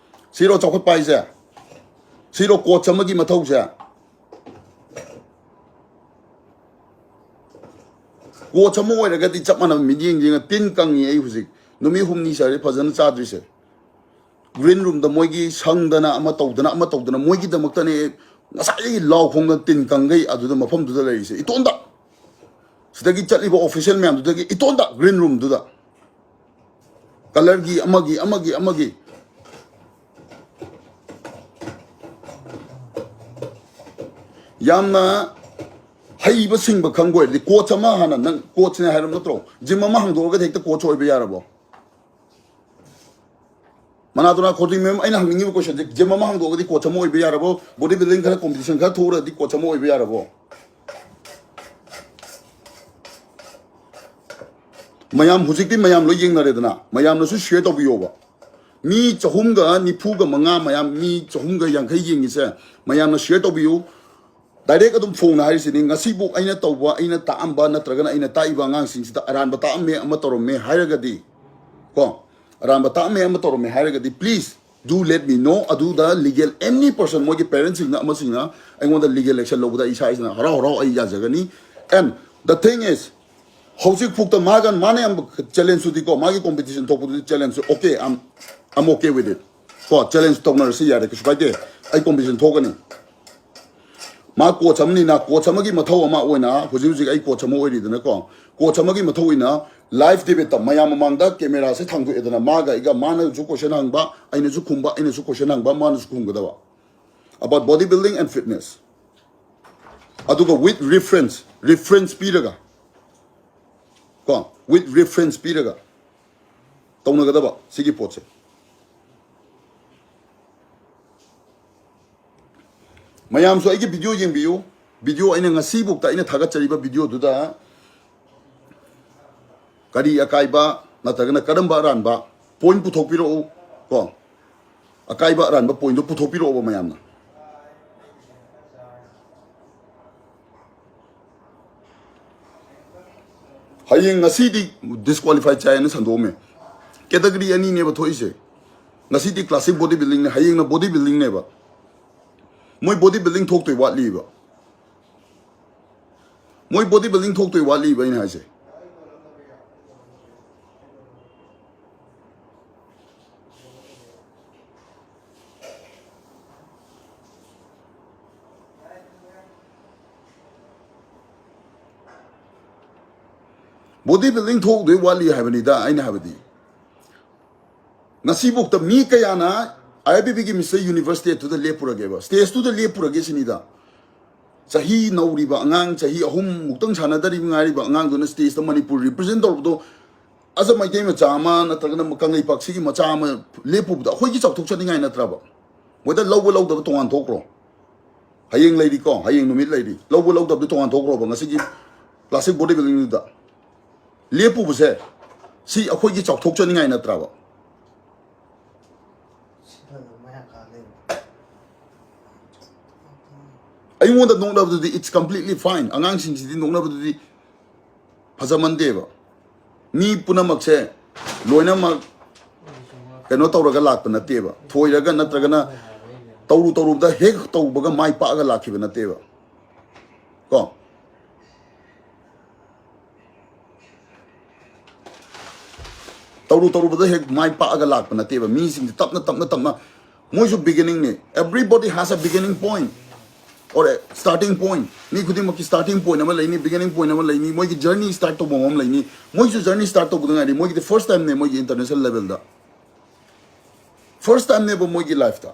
ꯁꯤꯔꯣ ꯆꯥꯎꯈꯠꯄ ꯍꯥꯏꯁꯦ? ꯁꯤꯔꯣ coach ꯑꯃꯒꯤ ꯃꯊꯧꯁꯦ? Coach ꯑꯃ ꯑꯣꯏꯔꯒꯗꯤ ꯆꯞ ꯃꯥꯟꯅꯕ, ꯃꯤꯠꯌꯦꯡ ꯌꯦꯡꯉ, ꯇꯤꯟ ꯀꯪꯉꯤ ꯑꯩ ꯍꯧꯖꯤꯛ꯫ ꯅꯨꯃꯤꯠ ꯍꯨꯝꯅꯤ ꯆꯥꯔꯦ ꯐꯖꯅ ꯆꯥꯗ꯭ꯔꯤꯁꯦ꯫ Green roomꯗ ꯃꯣꯏꯒꯤ ꯁꯪꯗꯅ ꯑꯃ ꯇꯧꯗꯅ ꯑꯃ ꯇꯧꯗꯅ ꯃꯣꯏꯒꯤꯗꯃꯛꯇꯅꯦ ꯉꯁꯥꯏꯗꯒꯤ ꯂꯥꯎ ꯈꯣꯡꯗꯅ ꯇꯤꯟ ꯀꯪꯈꯩ ꯑꯗꯨꯗ ꯃꯐꯝꯗꯨꯗ ꯂꯩꯔꯤꯁꯦ ꯏꯇꯣꯟꯗ꯫ ꯁꯤꯗꯒꯤ ꯆꯠꯂꯤꯕ official ꯃꯌꯥꯝꯗꯨꯗꯒꯤ ꯏꯇꯣꯟꯗ green roomꯗꯨꯗ꯫ Colourꯒꯤ ꯑꯃꯒꯤ, ꯑꯃꯒꯤ, ꯑꯃꯒꯤ꯫ ꯌꯥꯝꯅ ꯍꯩꯕ ꯁꯤꯡꯕ ꯈꯪꯕ ꯑꯣꯏꯔꯗꯤ coach ꯑꯃ ꯍꯥꯟꯅ, ꯅꯪ coachꯅꯦ ꯍꯥꯏꯔꯕ ꯅꯠꯇ꯭ꯔꯣ? Gym ꯑꯃ ꯍꯥꯡꯗꯣꯛꯑꯒꯗꯤ ꯍꯦꯛꯇ coach ꯑꯣꯏꯕ ꯌꯥꯔꯕꯣ? ꯃꯅꯥꯇꯣꯅꯥ ꯈꯣꯔꯇꯤꯡ ꯃꯌꯨꯝ, ꯑꯩꯅ ꯍꯪꯅꯤꯡꯉꯤꯕ questionꯁꯦ, gym ꯑꯃ ꯍꯥꯡꯗꯣꯛꯑꯒꯗꯤ coach ꯑꯃ ꯑꯣꯏꯕ ꯌꯥꯔꯕꯣ? Body building ꯈꯔ competition ꯈꯔ ꯊꯣꯛꯎꯔꯗꯤ coach ꯑꯃ ꯑꯣꯏꯕ ꯌꯥꯔꯕꯣ? ꯃꯌꯥꯝ ꯍꯧꯖꯤꯛꯇꯤ ꯃꯌꯥꯝ ꯂꯣꯏ ꯌꯦꯡꯅꯔꯦꯗꯅ, ꯃꯌꯥꯝꯅꯁꯨ share ꯇꯧꯕꯤꯌꯣꯕ꯫ ꯃꯤ ꯆꯍꯨꯝꯒ ꯅꯤꯐꯨꯒ ꯃꯉꯥ, ꯃꯌꯥꯝ ꯃꯤ ꯆꯍꯨꯝꯒ ꯌꯥꯡꯈꯩ ꯌꯦꯡꯉꯤꯁꯦ, ꯃꯌꯥꯝꯅ share ꯇꯧꯕꯤꯌꯨ꯫ Direct ꯑꯗꯨꯝ ꯐꯣꯡꯅ ꯍꯥꯏꯔꯤꯁꯤꯅꯤ, ꯉꯁꯤꯕꯨ ꯑꯩꯅ ꯇꯧꯕ, ꯑꯩꯅ ꯇꯥꯛꯑꯝꯕ ꯅꯠꯇ꯭ꯔꯒꯅ ꯑꯩꯅ ꯇꯥꯛꯏꯕ ꯑꯉꯥꯡꯁꯤꯡꯁꯤꯗ ꯑꯔꯥꯟꯕ ꯇꯥꯛꯑꯝꯃꯦ, ꯑꯃ ꯇꯧꯔꯝꯃꯦ ꯍꯥꯏꯔꯒꯗꯤ, ꯀꯣ, ꯑꯔꯥꯟꯕ ꯇꯥꯛꯑꯝꯃꯦ, ꯑꯃ ꯇꯧꯔꯝꯃꯦ ꯍꯥꯏꯔꯒꯗꯤ, please do let me know꯫ ꯑꯗꯨꯗ legal any person, ꯃꯣꯏꯒꯤ parentsꯁꯤꯡꯅ ꯑꯃꯁꯤꯡꯅ ꯑꯩꯉꯣꯟꯗ legal action ꯂꯧꯕꯗ ꯑꯩ ꯏꯁꯥ ꯏꯁꯥꯅ ꯍꯔꯥꯎ ꯍꯔꯥꯎ ꯑꯩ ꯌꯥꯖꯒꯅꯤ꯫ And the thing is, ꯍꯧꯖꯤꯛ ꯐꯥꯎꯗ ꯃꯥꯒ, ꯃꯥꯅ ꯌꯥꯝ challengeꯇꯨꯗꯤꯀꯣ, ꯃꯥꯒꯤ competition ꯊꯣꯛꯄꯗꯨꯗꯤ challengeꯁꯨ okay, I'm, I'm okay with it꯫ ꯀꯣ, challenge ꯇꯧꯅꯔꯁꯨ ꯌꯥꯔꯦ, ꯀꯩꯁꯨ ꯀꯥꯏꯗꯦ꯫ ꯑꯩ competition ꯊꯣꯛꯀꯅꯤ꯫ ꯃꯥ coach ꯑꯃꯅꯤꯅ, coach ꯑꯃꯒꯤ ꯃꯊꯧ ꯑꯃ ꯑꯣꯏꯅ ꯍꯧꯖꯤꯛ ꯍꯧꯖꯤꯛ ꯑꯩ coach ꯑꯃ ꯑꯣꯏꯔꯤꯗꯅꯀꯣ, coach ꯑꯃꯒꯤ ꯃꯊꯧ ꯑꯣꯏꯅ live debateꯇ ꯃꯌꯥꯝ ꯃꯃꯥꯡꯗ cameraꯁꯦ ꯊꯥꯡꯗꯣꯛꯑꯦꯗꯅ, ꯃꯥꯒ ꯑꯩꯒ, ꯃꯥꯅꯁꯨ question ꯍꯪꯕ, ꯑꯩꯅꯁꯨ ꯈꯨꯝꯕ, ꯑꯩꯅꯁꯨ question ꯍꯪꯕ, ꯃꯥꯅꯁꯨ ꯈꯨꯝꯒꯗꯕ, about body building and fitness꯫ ꯑꯗꯨꯒ with reference, reference ꯄꯤꯔꯒ, ꯀꯣ, with reference ꯄꯤꯔꯒ ꯇꯧꯅꯒꯗꯕ ꯁꯤꯒꯤ ꯄꯣꯠꯁꯦ꯫ ꯃꯌꯥꯝꯁꯨ ꯑꯩꯒꯤ video ꯌꯦꯡꯕꯤꯌꯨ꯫ Video ꯑꯩꯅ ꯉꯁꯤꯐꯥꯎꯗ ꯑꯩꯅ ꯊꯥꯒꯠꯆꯔꯤꯕ videoꯗꯨꯗ ꯀꯔꯤ ꯑꯀꯥꯏꯕ ꯅꯠꯇ꯭ꯔꯒꯅ ꯀꯔꯝꯕ ꯑꯔꯥꯟꯕ ꯄꯣꯏꯟ ꯄꯨꯊꯣꯛꯄꯤꯔꯛꯎ ꯀꯣ꯫ ꯑꯀꯥꯏꯕ ꯑꯔꯥꯟꯕ ꯄꯣꯏꯟꯗꯣ ꯄꯨꯊꯣꯛꯄꯤꯔꯛꯑꯣꯕ ꯃꯌꯥꯝꯅ꯫ ꯍꯌꯦꯡ ꯉꯁꯤꯗꯤ ꯗꯤꯁꯀ꯭ꯋꯥꯂꯤꯐꯥꯏ ꯆꯥꯏꯅ ꯁꯟꯗꯣꯛꯑꯝꯃꯦ꯫ ꯀꯦꯇꯒꯔꯤ ꯑꯅꯤꯅꯦꯕ ꯊꯣꯛꯏꯁꯦ꯫ ꯉꯁꯤꯗꯤ ꯀ꯭ꯂꯥꯁꯤꯛ ꯕꯣꯗꯤ ꯕꯤꯜꯗꯤꯡꯅꯦ, ꯍꯌꯦꯡꯅ ꯕꯣꯗꯤ ꯕꯤꯜꯗꯤꯡꯅꯦꯕ꯫ ꯃꯣꯏ ꯕꯣꯗꯤ ꯕꯤꯜꯗꯤꯡ ꯊꯣꯛꯇꯣꯏ ꯋꯥꯠꯂꯤꯕ꯫ ꯃꯣꯏ ꯕꯣꯗꯤ ꯕꯤꯜꯗꯤꯡ ꯊꯣꯛꯇꯣꯏ ꯋꯥꯠꯂꯤꯕ ꯑꯩꯅ ꯍꯥꯏꯁꯦ꯫ ꯕꯣꯗꯤ ꯕꯤꯜꯗꯤꯡ ꯊꯣꯛꯎꯗꯣꯏ ꯋꯥꯠꯂꯤ ꯍꯥꯏꯕꯅꯤꯗ ꯑꯩꯅ ꯍꯥꯏꯕꯗꯤ꯫ ꯉꯁꯤꯐꯥꯎꯗ ꯃꯤ ꯀꯌꯥꯅ ꯑꯥꯏ ꯑꯥꯏ ꯕꯤ ꯕꯤꯒꯤ ꯃꯤꯁꯇꯔ ꯌꯨꯅꯤꯚꯔꯁ ꯁ꯭ꯇꯦꯖꯇꯨꯗ ꯂꯦꯞꯄꯨꯔꯒꯦꯕ? ꯁ꯭ꯇꯦꯖꯇꯨꯗ ꯂꯦꯞꯄꯨꯔꯒꯦ ꯁꯤꯅꯤꯗ꯫ ꯆꯍꯤ ꯅꯧꯔꯤꯕ ꯑꯉꯥꯡ, ꯆꯍꯤ ꯑꯍꯨꯝ ꯃꯨꯛꯇꯪ ꯁꯥꯟꯅꯗꯔꯤꯕ ꯉꯥꯏꯔꯤꯕ ꯑꯉꯥꯡꯗꯨꯅ ꯁ꯭ꯇꯦꯖꯇ ꯃꯅꯤꯄꯨꯔ ꯔꯤꯄ꯭ꯔꯖꯦꯟ ꯇꯧꯔꯕꯗꯣ ꯑꯁ ꯃꯩꯇꯩ ꯃꯆꯥ ꯑꯃ ꯅꯠꯇ꯭ꯔꯒꯅ ꯀꯪꯂꯩꯄꯥꯛꯁꯤꯒꯤ ꯃꯆꯥ ꯑꯃ ꯂꯦꯞꯄꯨꯕꯗ ꯑꯩꯈꯣꯏꯒꯤ ꯆꯥꯎꯊꯣꯛꯆꯅꯤꯡꯉꯥꯏ ꯅꯠꯇ꯭ꯔꯕ? ꯃꯣꯏꯗ ꯂꯧꯕ ꯂꯧꯗꯕ ꯇꯣꯉꯥꯟ ꯊꯣꯛꯈ꯭ꯔꯣ꯫ ꯍꯌꯦꯡ ꯂꯩꯔꯤꯀꯣ, ꯍꯌꯦꯡ ꯅꯨꯃꯤꯠ ꯂꯩꯔꯤ꯫ ꯂꯧꯕ ꯂꯧꯗꯕꯗꯨ ꯇꯣꯉꯥꯟ ꯊꯣꯛꯈ꯭ꯔꯣꯕ꯫ ꯉꯁꯤꯒꯤ ꯀ꯭ꯂꯥꯁꯤꯛ ꯕꯣꯗꯤ ꯕꯤꯜꯗꯤꯡꯗꯨꯗ ꯂꯦꯞꯄꯨꯕꯁꯦ ꯁꯤ ꯑꯩꯈꯣꯏꯒꯤ ꯆꯥꯎꯊꯣꯛꯆꯅꯤꯡꯉꯥꯏ ꯅꯠꯇ꯭ꯔꯕ? ꯑꯩꯉꯣꯟꯗ ꯅꯣꯛꯅꯕꯗꯨꯗꯤ it's completely fine꯫ ꯑꯉꯥꯡꯁꯤꯡꯁꯤꯗꯤ ꯅꯣꯛꯅꯕꯗꯨꯗꯤ ꯐꯖꯃꯟꯗꯦꯕ꯫ ꯃꯤ ꯄꯨꯝꯅꯃꯛꯁꯦ ꯂꯣꯏꯅꯃꯛ ꯀꯩꯅꯣ ꯇꯧꯔꯒ ꯂꯥꯛꯄ ꯅꯠꯇꯦꯕ꯫ ꯊꯣꯏꯔꯒ ꯅꯠꯇ꯭ꯔꯒꯅ ꯇꯧꯔꯨ ꯇꯧꯔꯨꯕꯗ ꯍꯦꯛ ꯇꯧꯕꯒ ꯃꯥꯏ ꯄꯥꯛꯑꯒ ꯂꯥꯛꯈꯤꯕ ꯅꯠꯇꯦꯕ꯫ ꯀꯣ? ꯇꯧꯔꯨ ꯇꯧꯔꯨꯕꯗ ꯍꯦꯛ ꯃꯥꯏ ꯄꯥꯛꯑꯒ ꯂꯥꯛꯄ ꯅꯠꯇꯦꯕ꯫ ꯃꯤꯁꯤꯡꯁꯦ ꯇꯞꯅ ꯇꯞꯅ ꯇꯞꯅ, ꯃꯣꯏꯁꯨ beginning ꯅꯦ꯫ Everybody has a beginning point or a starting point꯫ ꯃꯤ ꯈꯨꯗꯤꯡꯃꯛꯀꯤ starting point ꯑꯃ ꯂꯩꯅꯤ, beginning point ꯑꯃ ꯂꯩꯅꯤ, ꯃꯣꯏꯒꯤ journey start ꯇꯧꯐꯝ ꯑꯃ ꯂꯩꯅꯤ꯫ ꯃꯣꯏꯁꯨ journey start ꯇꯧꯕꯗ ꯉꯥꯏꯔꯤ꯫ ꯃꯣꯏꯒꯤꯗꯤ first time ꯅꯦ ꯃꯣꯏꯒꯤ international level ꯗ꯫ First time ꯅꯦꯕ ꯃꯣꯏꯒꯤ life ꯇ꯫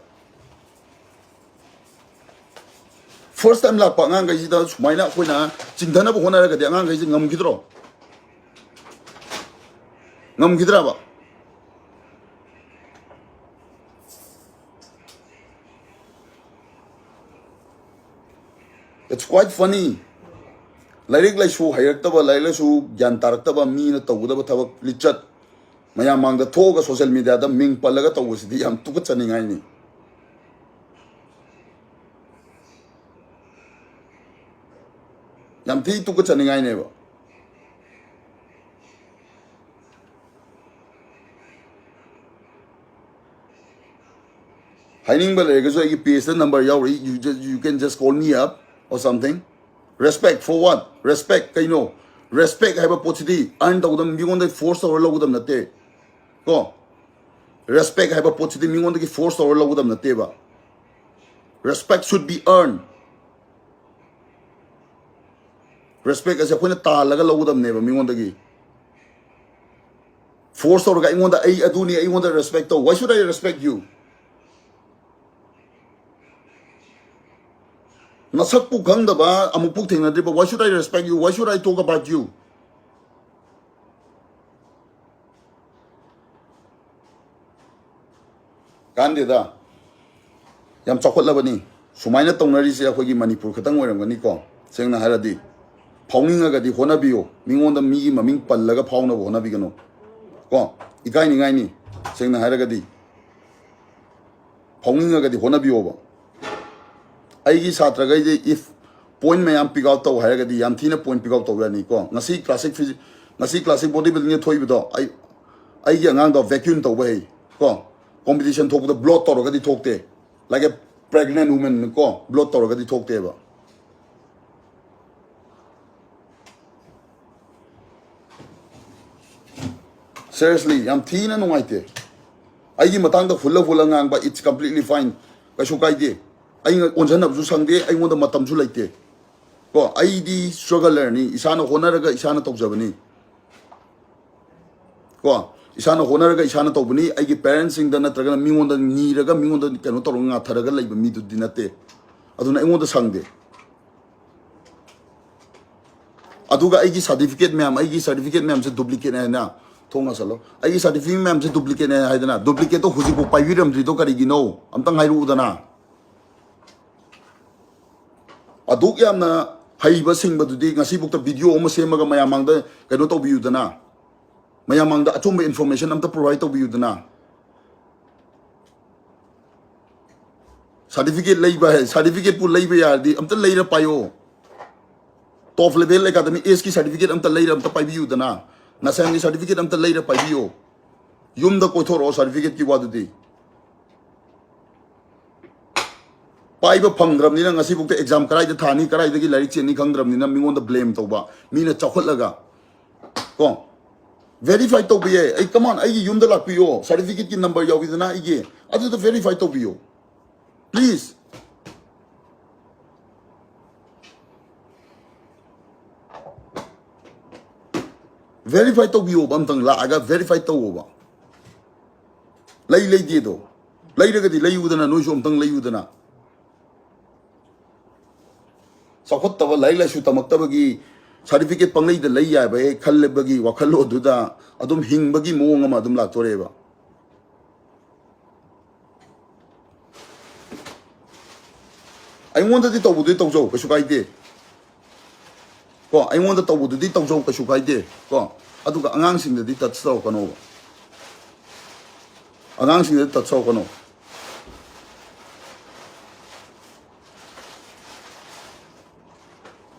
First time ꯂꯥꯛꯄ ꯑꯉꯥꯡꯈꯩꯁꯤꯗ ꯁꯨꯃꯥꯏꯅ ꯑꯩꯈꯣꯏꯅ ꯆꯤꯡꯊꯅꯕ ꯍꯣꯠꯅꯔꯒꯗꯤ ꯑꯉꯥꯡꯈꯩꯁꯤ ꯉꯝꯈꯤꯗ꯭ꯔꯣ? ꯉꯝꯈꯤꯗ꯭ꯔꯕ? It's quite funny. ꯂꯥꯏꯔꯤꯛ ꯂꯥꯏꯁꯨ ꯍꯩꯔꯛꯇꯕ, ꯂꯥꯏꯔꯤꯛ ꯂꯥꯏꯁꯨ ꯒ꯭ꯌꯥꯟ ꯇꯥꯔꯛꯇꯕ ꯃꯤꯅ ꯇꯧꯒꯗꯕ ꯊꯕꯛ, ꯂꯤꯆꯠ, ꯃꯌꯥꯝ ꯃꯥꯡꯗ ꯊꯣꯛꯑꯒ ꯁꯣꯁꯤꯌꯦꯜ ꯃꯦꯗꯤꯌꯥꯗ ꯃꯤꯡ ꯄꯜꯂꯒ ꯇꯧꯕꯁꯤꯗꯤ ꯌꯥꯝ ꯇꯨꯀꯠꯆꯅꯤꯡꯉꯥꯏꯅꯤ꯫ ꯌꯥꯝ ꯊꯤ ꯇꯨꯀꯠꯆꯅꯤꯡꯉꯥꯏꯅꯦꯕ꯫ ꯍꯥꯏꯅꯤꯡꯕ ꯂꯩꯔꯒꯁꯨ ꯑꯩꯒꯤ ꯄꯦꯖꯇ ꯅꯝꯕꯔ ꯌꯥꯎꯔꯤ, you just, you can just call me up or something. Respect for what? Respect ꯀꯩꯅꯣ? Respect ꯍꯥꯏꯕ ꯄꯣꯠꯁꯤꯗꯤ ꯑꯔꯟ ꯇꯧꯒꯗꯕ, ꯃꯤꯉꯣꯟꯗ ꯐꯣꯔꯁ ꯇꯧꯔ ꯂꯧꯒꯗꯕ ꯅꯠꯇꯦ ꯀꯣ꯫ Respect ꯍꯥꯏꯕ ꯄꯣꯠꯁꯤꯗꯤ ꯃꯤꯉꯣꯟꯗꯒꯤ ꯐꯣꯔꯁ ꯇꯧꯔ ꯂꯧꯒꯗꯕ ꯅꯠꯇꯦꯕ꯫ Respect should be earned. Respect ꯑꯁꯦ ꯑꯩꯈꯣꯏꯅ ꯇꯥꯜꯂꯒ ꯂꯧꯒꯗꯕꯅꯦꯕ ꯃꯤꯉꯣꯟꯗꯒꯤ꯫ ꯐꯣꯔꯁ ꯇꯧꯔꯒ ꯑꯩꯉꯣꯟꯗ, "ꯑꯩ ꯑꯗꯨꯅꯤ, ꯑꯩꯉꯣꯟꯗ ꯔꯦꯁꯄꯦꯛ ꯇꯧ." Why should I respect you? ꯅꯁꯛꯄꯨ ꯈꯪꯗꯕ, ꯑꯃꯨꯛꯐꯥꯎ ꯊꯦꯡꯅꯗ꯭ꯔꯤꯕ, why should I respect you? Why should I talk about you? ꯀꯥꯟꯗꯦꯗ꯫ ꯌꯥꯝ ꯆꯥꯎꯈꯠꯂꯕꯅꯤ꯫ ꯁꯨꯃꯥꯏꯅ ꯇꯧꯅꯔꯤꯁꯦ ꯑꯩꯈꯣꯏꯒꯤ ꯃꯅꯤꯄꯨꯔ ꯈꯛꯇꯪ ꯑꯣꯏꯔꯝꯒꯅꯤꯀꯣ꯫ ꯁꯦꯡꯅ ꯍꯥꯏꯔꯗꯤ, ꯐꯥꯎꯅꯤꯡꯉꯒꯗꯤ ꯍꯣꯠꯅꯕꯤꯌꯨ꯫ ꯃꯤꯉꯣꯟꯗ ꯃꯤꯒꯤ ꯃꯃꯤꯡ ꯄꯜꯂꯒ ꯐꯥꯎꯅꯕ ꯍꯣꯠꯅꯕꯤꯒꯅꯨ ꯀꯣ꯫ ꯏꯀꯥꯏꯅꯤꯡꯉꯥꯏꯅꯤ꯫ ꯁꯦꯡꯅ ꯍꯥꯏꯔꯒꯗꯤ, ꯐꯥꯎꯅꯤꯡꯉꯒꯗꯤ ꯍꯣꯠꯅꯕꯤꯌꯣꯕ꯫ ꯑꯩꯒꯤ ꯁꯥꯇ꯭ꯔꯈꯩꯗꯤ if point ꯃꯌꯥꯝ pick out ꯇꯧ ꯍꯥꯏꯔꯒꯗꯤ ꯌꯥꯝ ꯊꯤꯅ point pick out ꯇꯧ ꯌꯥꯅꯤ ꯀꯣ꯫ ꯉꯁꯤ classic physi-, ꯉꯁꯤ classic body buildingꯗ ꯊꯣꯛꯏꯕꯗꯣ, ꯑꯩ, ꯑꯩꯒꯤ ꯑꯉꯥꯡꯗꯣ vacuum ꯇꯧꯕ ꯍꯩ ꯀꯣ꯫ Competition ꯊꯣꯛꯄꯗ bloat ꯇꯧꯔꯒꯗꯤ ꯊꯣꯛꯇꯦ, like a pregnant woman ꯀꯣ, bloat ꯇꯧꯔꯒꯗꯤ ꯊꯣꯛꯇꯦꯕ꯫ Seriously, ꯌꯥꯝ ꯊꯤꯅ ꯅꯨꯡꯉꯥꯏꯇꯦ꯫ ꯑꯩꯒꯤ ꯃꯇꯥꯡꯗ ꯍꯨꯜꯂ ꯍꯨꯜꯂ ꯉꯥꯡꯕ, it's completely fine, ꯀꯩꯁꯨ ꯀꯥꯏꯗꯦ꯫ ꯑꯩ ꯑꯣꯟꯁꯤꯟꯅꯕꯁꯨ ꯁꯪꯗꯦ, ꯑꯩꯉꯣꯟꯗ ꯃꯇꯝꯁꯨ ꯂꯩꯇꯦ ꯀꯣ꯫ ꯑꯩꯗꯤ strugglerꯅꯤ, ꯏꯁꯥꯅ ꯍꯣꯠꯅꯔꯒ ꯏꯁꯥꯅ ꯇꯧꯖꯕꯅꯤ ꯀꯣ꯫ ꯏꯁꯥꯅ ꯍꯣꯠꯅꯔꯒ ꯏꯁꯥꯅ ꯇꯧꯕꯅꯤ꯫ ꯑꯩꯒꯤ parentsꯁꯤꯡꯗ ꯅꯠꯇ꯭ꯔꯒꯅ ꯃꯤꯉꯣꯟꯗ ꯅꯤꯔꯒ, ꯃꯤꯉꯣꯟꯗ ꯀꯩꯅꯣ ꯇꯧꯔꯒ ꯉꯥꯊꯔꯒ ꯂꯩꯕ ꯃꯤꯗꯨꯗꯤ ꯅꯠꯇꯦ꯫ ꯑꯗꯨꯅ ꯑꯩꯉꯣꯟꯗ ꯁꯪꯗꯦ꯫ ꯑꯗꯨꯒ ꯑꯩꯒꯤ certificate ꯃꯌꯥꯝ, ꯑꯩꯒꯤ certificate ꯃꯌꯥꯝꯁꯦ duplicateꯅꯦ ꯍꯥꯏꯅ, ꯊꯣꯡ ꯉꯁꯜꯂꯣ, ꯑꯩꯒꯤ certificate ꯃꯌꯥꯝꯁꯦ duplicateꯅꯦ ꯍꯥꯏꯗꯅ, duplicateꯇꯣ ꯍꯧꯖꯤꯛꯐꯥꯎ ꯄꯥꯏꯕꯤꯔꯝꯗ꯭ꯔꯤꯗꯣ ꯀꯔꯤꯒꯤꯅꯣ? ꯑꯝꯇꯪ ꯍꯥꯏꯔꯛꯎꯗꯅ꯫ ꯑꯗꯨꯛ ꯌꯥꯝꯅ ꯍꯩꯕ ꯁꯤꯡꯕꯗꯨꯗꯤ ꯉꯁꯤꯐꯥꯎꯗ video ꯑꯃ ꯁꯦꯝꯃꯒ ꯃꯌꯥꯝ ꯃꯥꯡꯗ ꯀꯩꯅꯣ ꯇꯧꯕꯤꯌꯨꯗꯅ, ꯃꯌꯥꯝ ꯃꯥꯡꯗ ꯑꯆꯨꯝꯕ information ꯑꯝꯇ provide ꯇꯧꯕꯤꯌꯨꯗꯅ꯫ Certificate ꯂꯩꯕ ꯍꯥꯏ, certificate ꯄꯨ ꯂꯩꯕ ꯌꯥꯔꯗꯤ ꯑꯝꯇ ꯂꯩꯔ ꯄꯥꯏꯌꯣ꯫ Top level academy ace ꯀꯤ certificate ꯑꯝꯇ ꯂꯩꯔ ꯑꯝꯇ ꯄꯥꯏꯕꯤꯌꯨꯗꯅ, ꯅꯁꯥꯝꯒꯤ certificate ꯑꯝꯇ ꯂꯩꯔ ꯄꯥꯏꯕꯤꯌꯣ꯫ ꯌꯨꯝꯗ ꯀꯣꯏꯊꯣꯔꯛꯑꯣ certificate ꯀꯤ ꯋꯥꯗꯨꯗꯤ꯫ ꯄꯥꯏꯕ ꯐꯪꯗ꯭ꯔꯕꯅꯤꯅ ꯉꯁꯤꯐꯥꯎꯗ exam ꯀꯗꯥꯏꯗ ꯊꯥꯅꯤ, ꯀꯗꯥꯏꯗꯒꯤ ꯂꯥꯏꯔꯤꯛ ꯆꯦꯟꯅꯤ ꯈꯪꯗ꯭ꯔꯕꯅꯤꯅ ꯃꯤꯉꯣꯟꯗ blame ꯇꯧꯕ, ꯃꯤꯅ ꯆꯥꯎꯈꯠꯂꯒ ꯀꯣ꯫ Verify ꯇꯧꯕ ꯌꯥꯏ꯫ ꯑꯩ, come on, ꯑꯩꯒꯤ ꯌꯨꯝꯗ ꯂꯥꯛꯄꯤꯌꯣ, certificate ꯀꯤ number ꯌꯥꯎꯋꯤꯗꯅ ꯑꯩꯒꯤ, ꯑꯗꯨꯗ verify ꯇꯧꯕꯤꯌꯣ please꯫ Verify ꯇꯧꯕꯤꯌꯣꯕ, ꯑꯝꯇꯪ ꯂꯥꯛꯑꯒ verify ꯇꯧꯋꯣꯕ꯫ ꯂꯩ ꯂꯩꯗꯦꯗꯣ꯫ ꯂꯩꯔꯒꯗꯤ ꯂꯩꯌꯨꯗꯅ, ꯅꯣꯏꯁꯨ ꯑꯝꯇꯪ ꯂꯩꯌꯨꯗꯅ꯫ ꯆꯥꯎꯈꯠꯇꯕ, ꯂꯥꯏꯔꯤꯛ ꯂꯥꯏꯁꯨ ꯇꯝꯃꯛꯇꯕꯒꯤ certificate ꯄꯪꯂꯩꯗ ꯂꯩ ꯌꯥꯕ ꯍꯦꯛ ꯈꯜꯂꯕꯒꯤ ꯋꯥꯈꯜꯂꯣꯟꯗꯨꯗ ꯑꯗꯨꯝ ꯍꯤꯡꯕꯒꯤ ꯃꯑꯣꯡ ꯑꯃ ꯑꯗꯨꯝ ꯂꯥꯛꯇꯣꯔꯦꯕ꯫ ꯑꯩꯉꯣꯟꯗꯗꯤ ꯇꯧꯕꯗꯨꯗꯤ ꯇꯧꯖꯧ, ꯀꯩꯁꯨ ꯀꯥꯏꯗꯦ꯫ ꯀꯣ, ꯑꯩꯉꯣꯟꯗ ꯇꯧꯕꯗꯨꯗꯤ ꯇꯧꯖꯧ, ꯀꯩꯁꯨ ꯀꯥꯏꯗꯦ꯫ ꯀꯣ, ꯑꯗꯨꯒ ꯑꯉꯥꯡꯁꯤꯡꯗꯗꯤ touch ꯇꯧꯔꯛꯀꯅꯣꯕ꯫ ꯑꯉꯥꯡꯁꯤꯡꯗꯗꯤ touch ꯇꯧꯔꯛꯀꯅꯣ꯫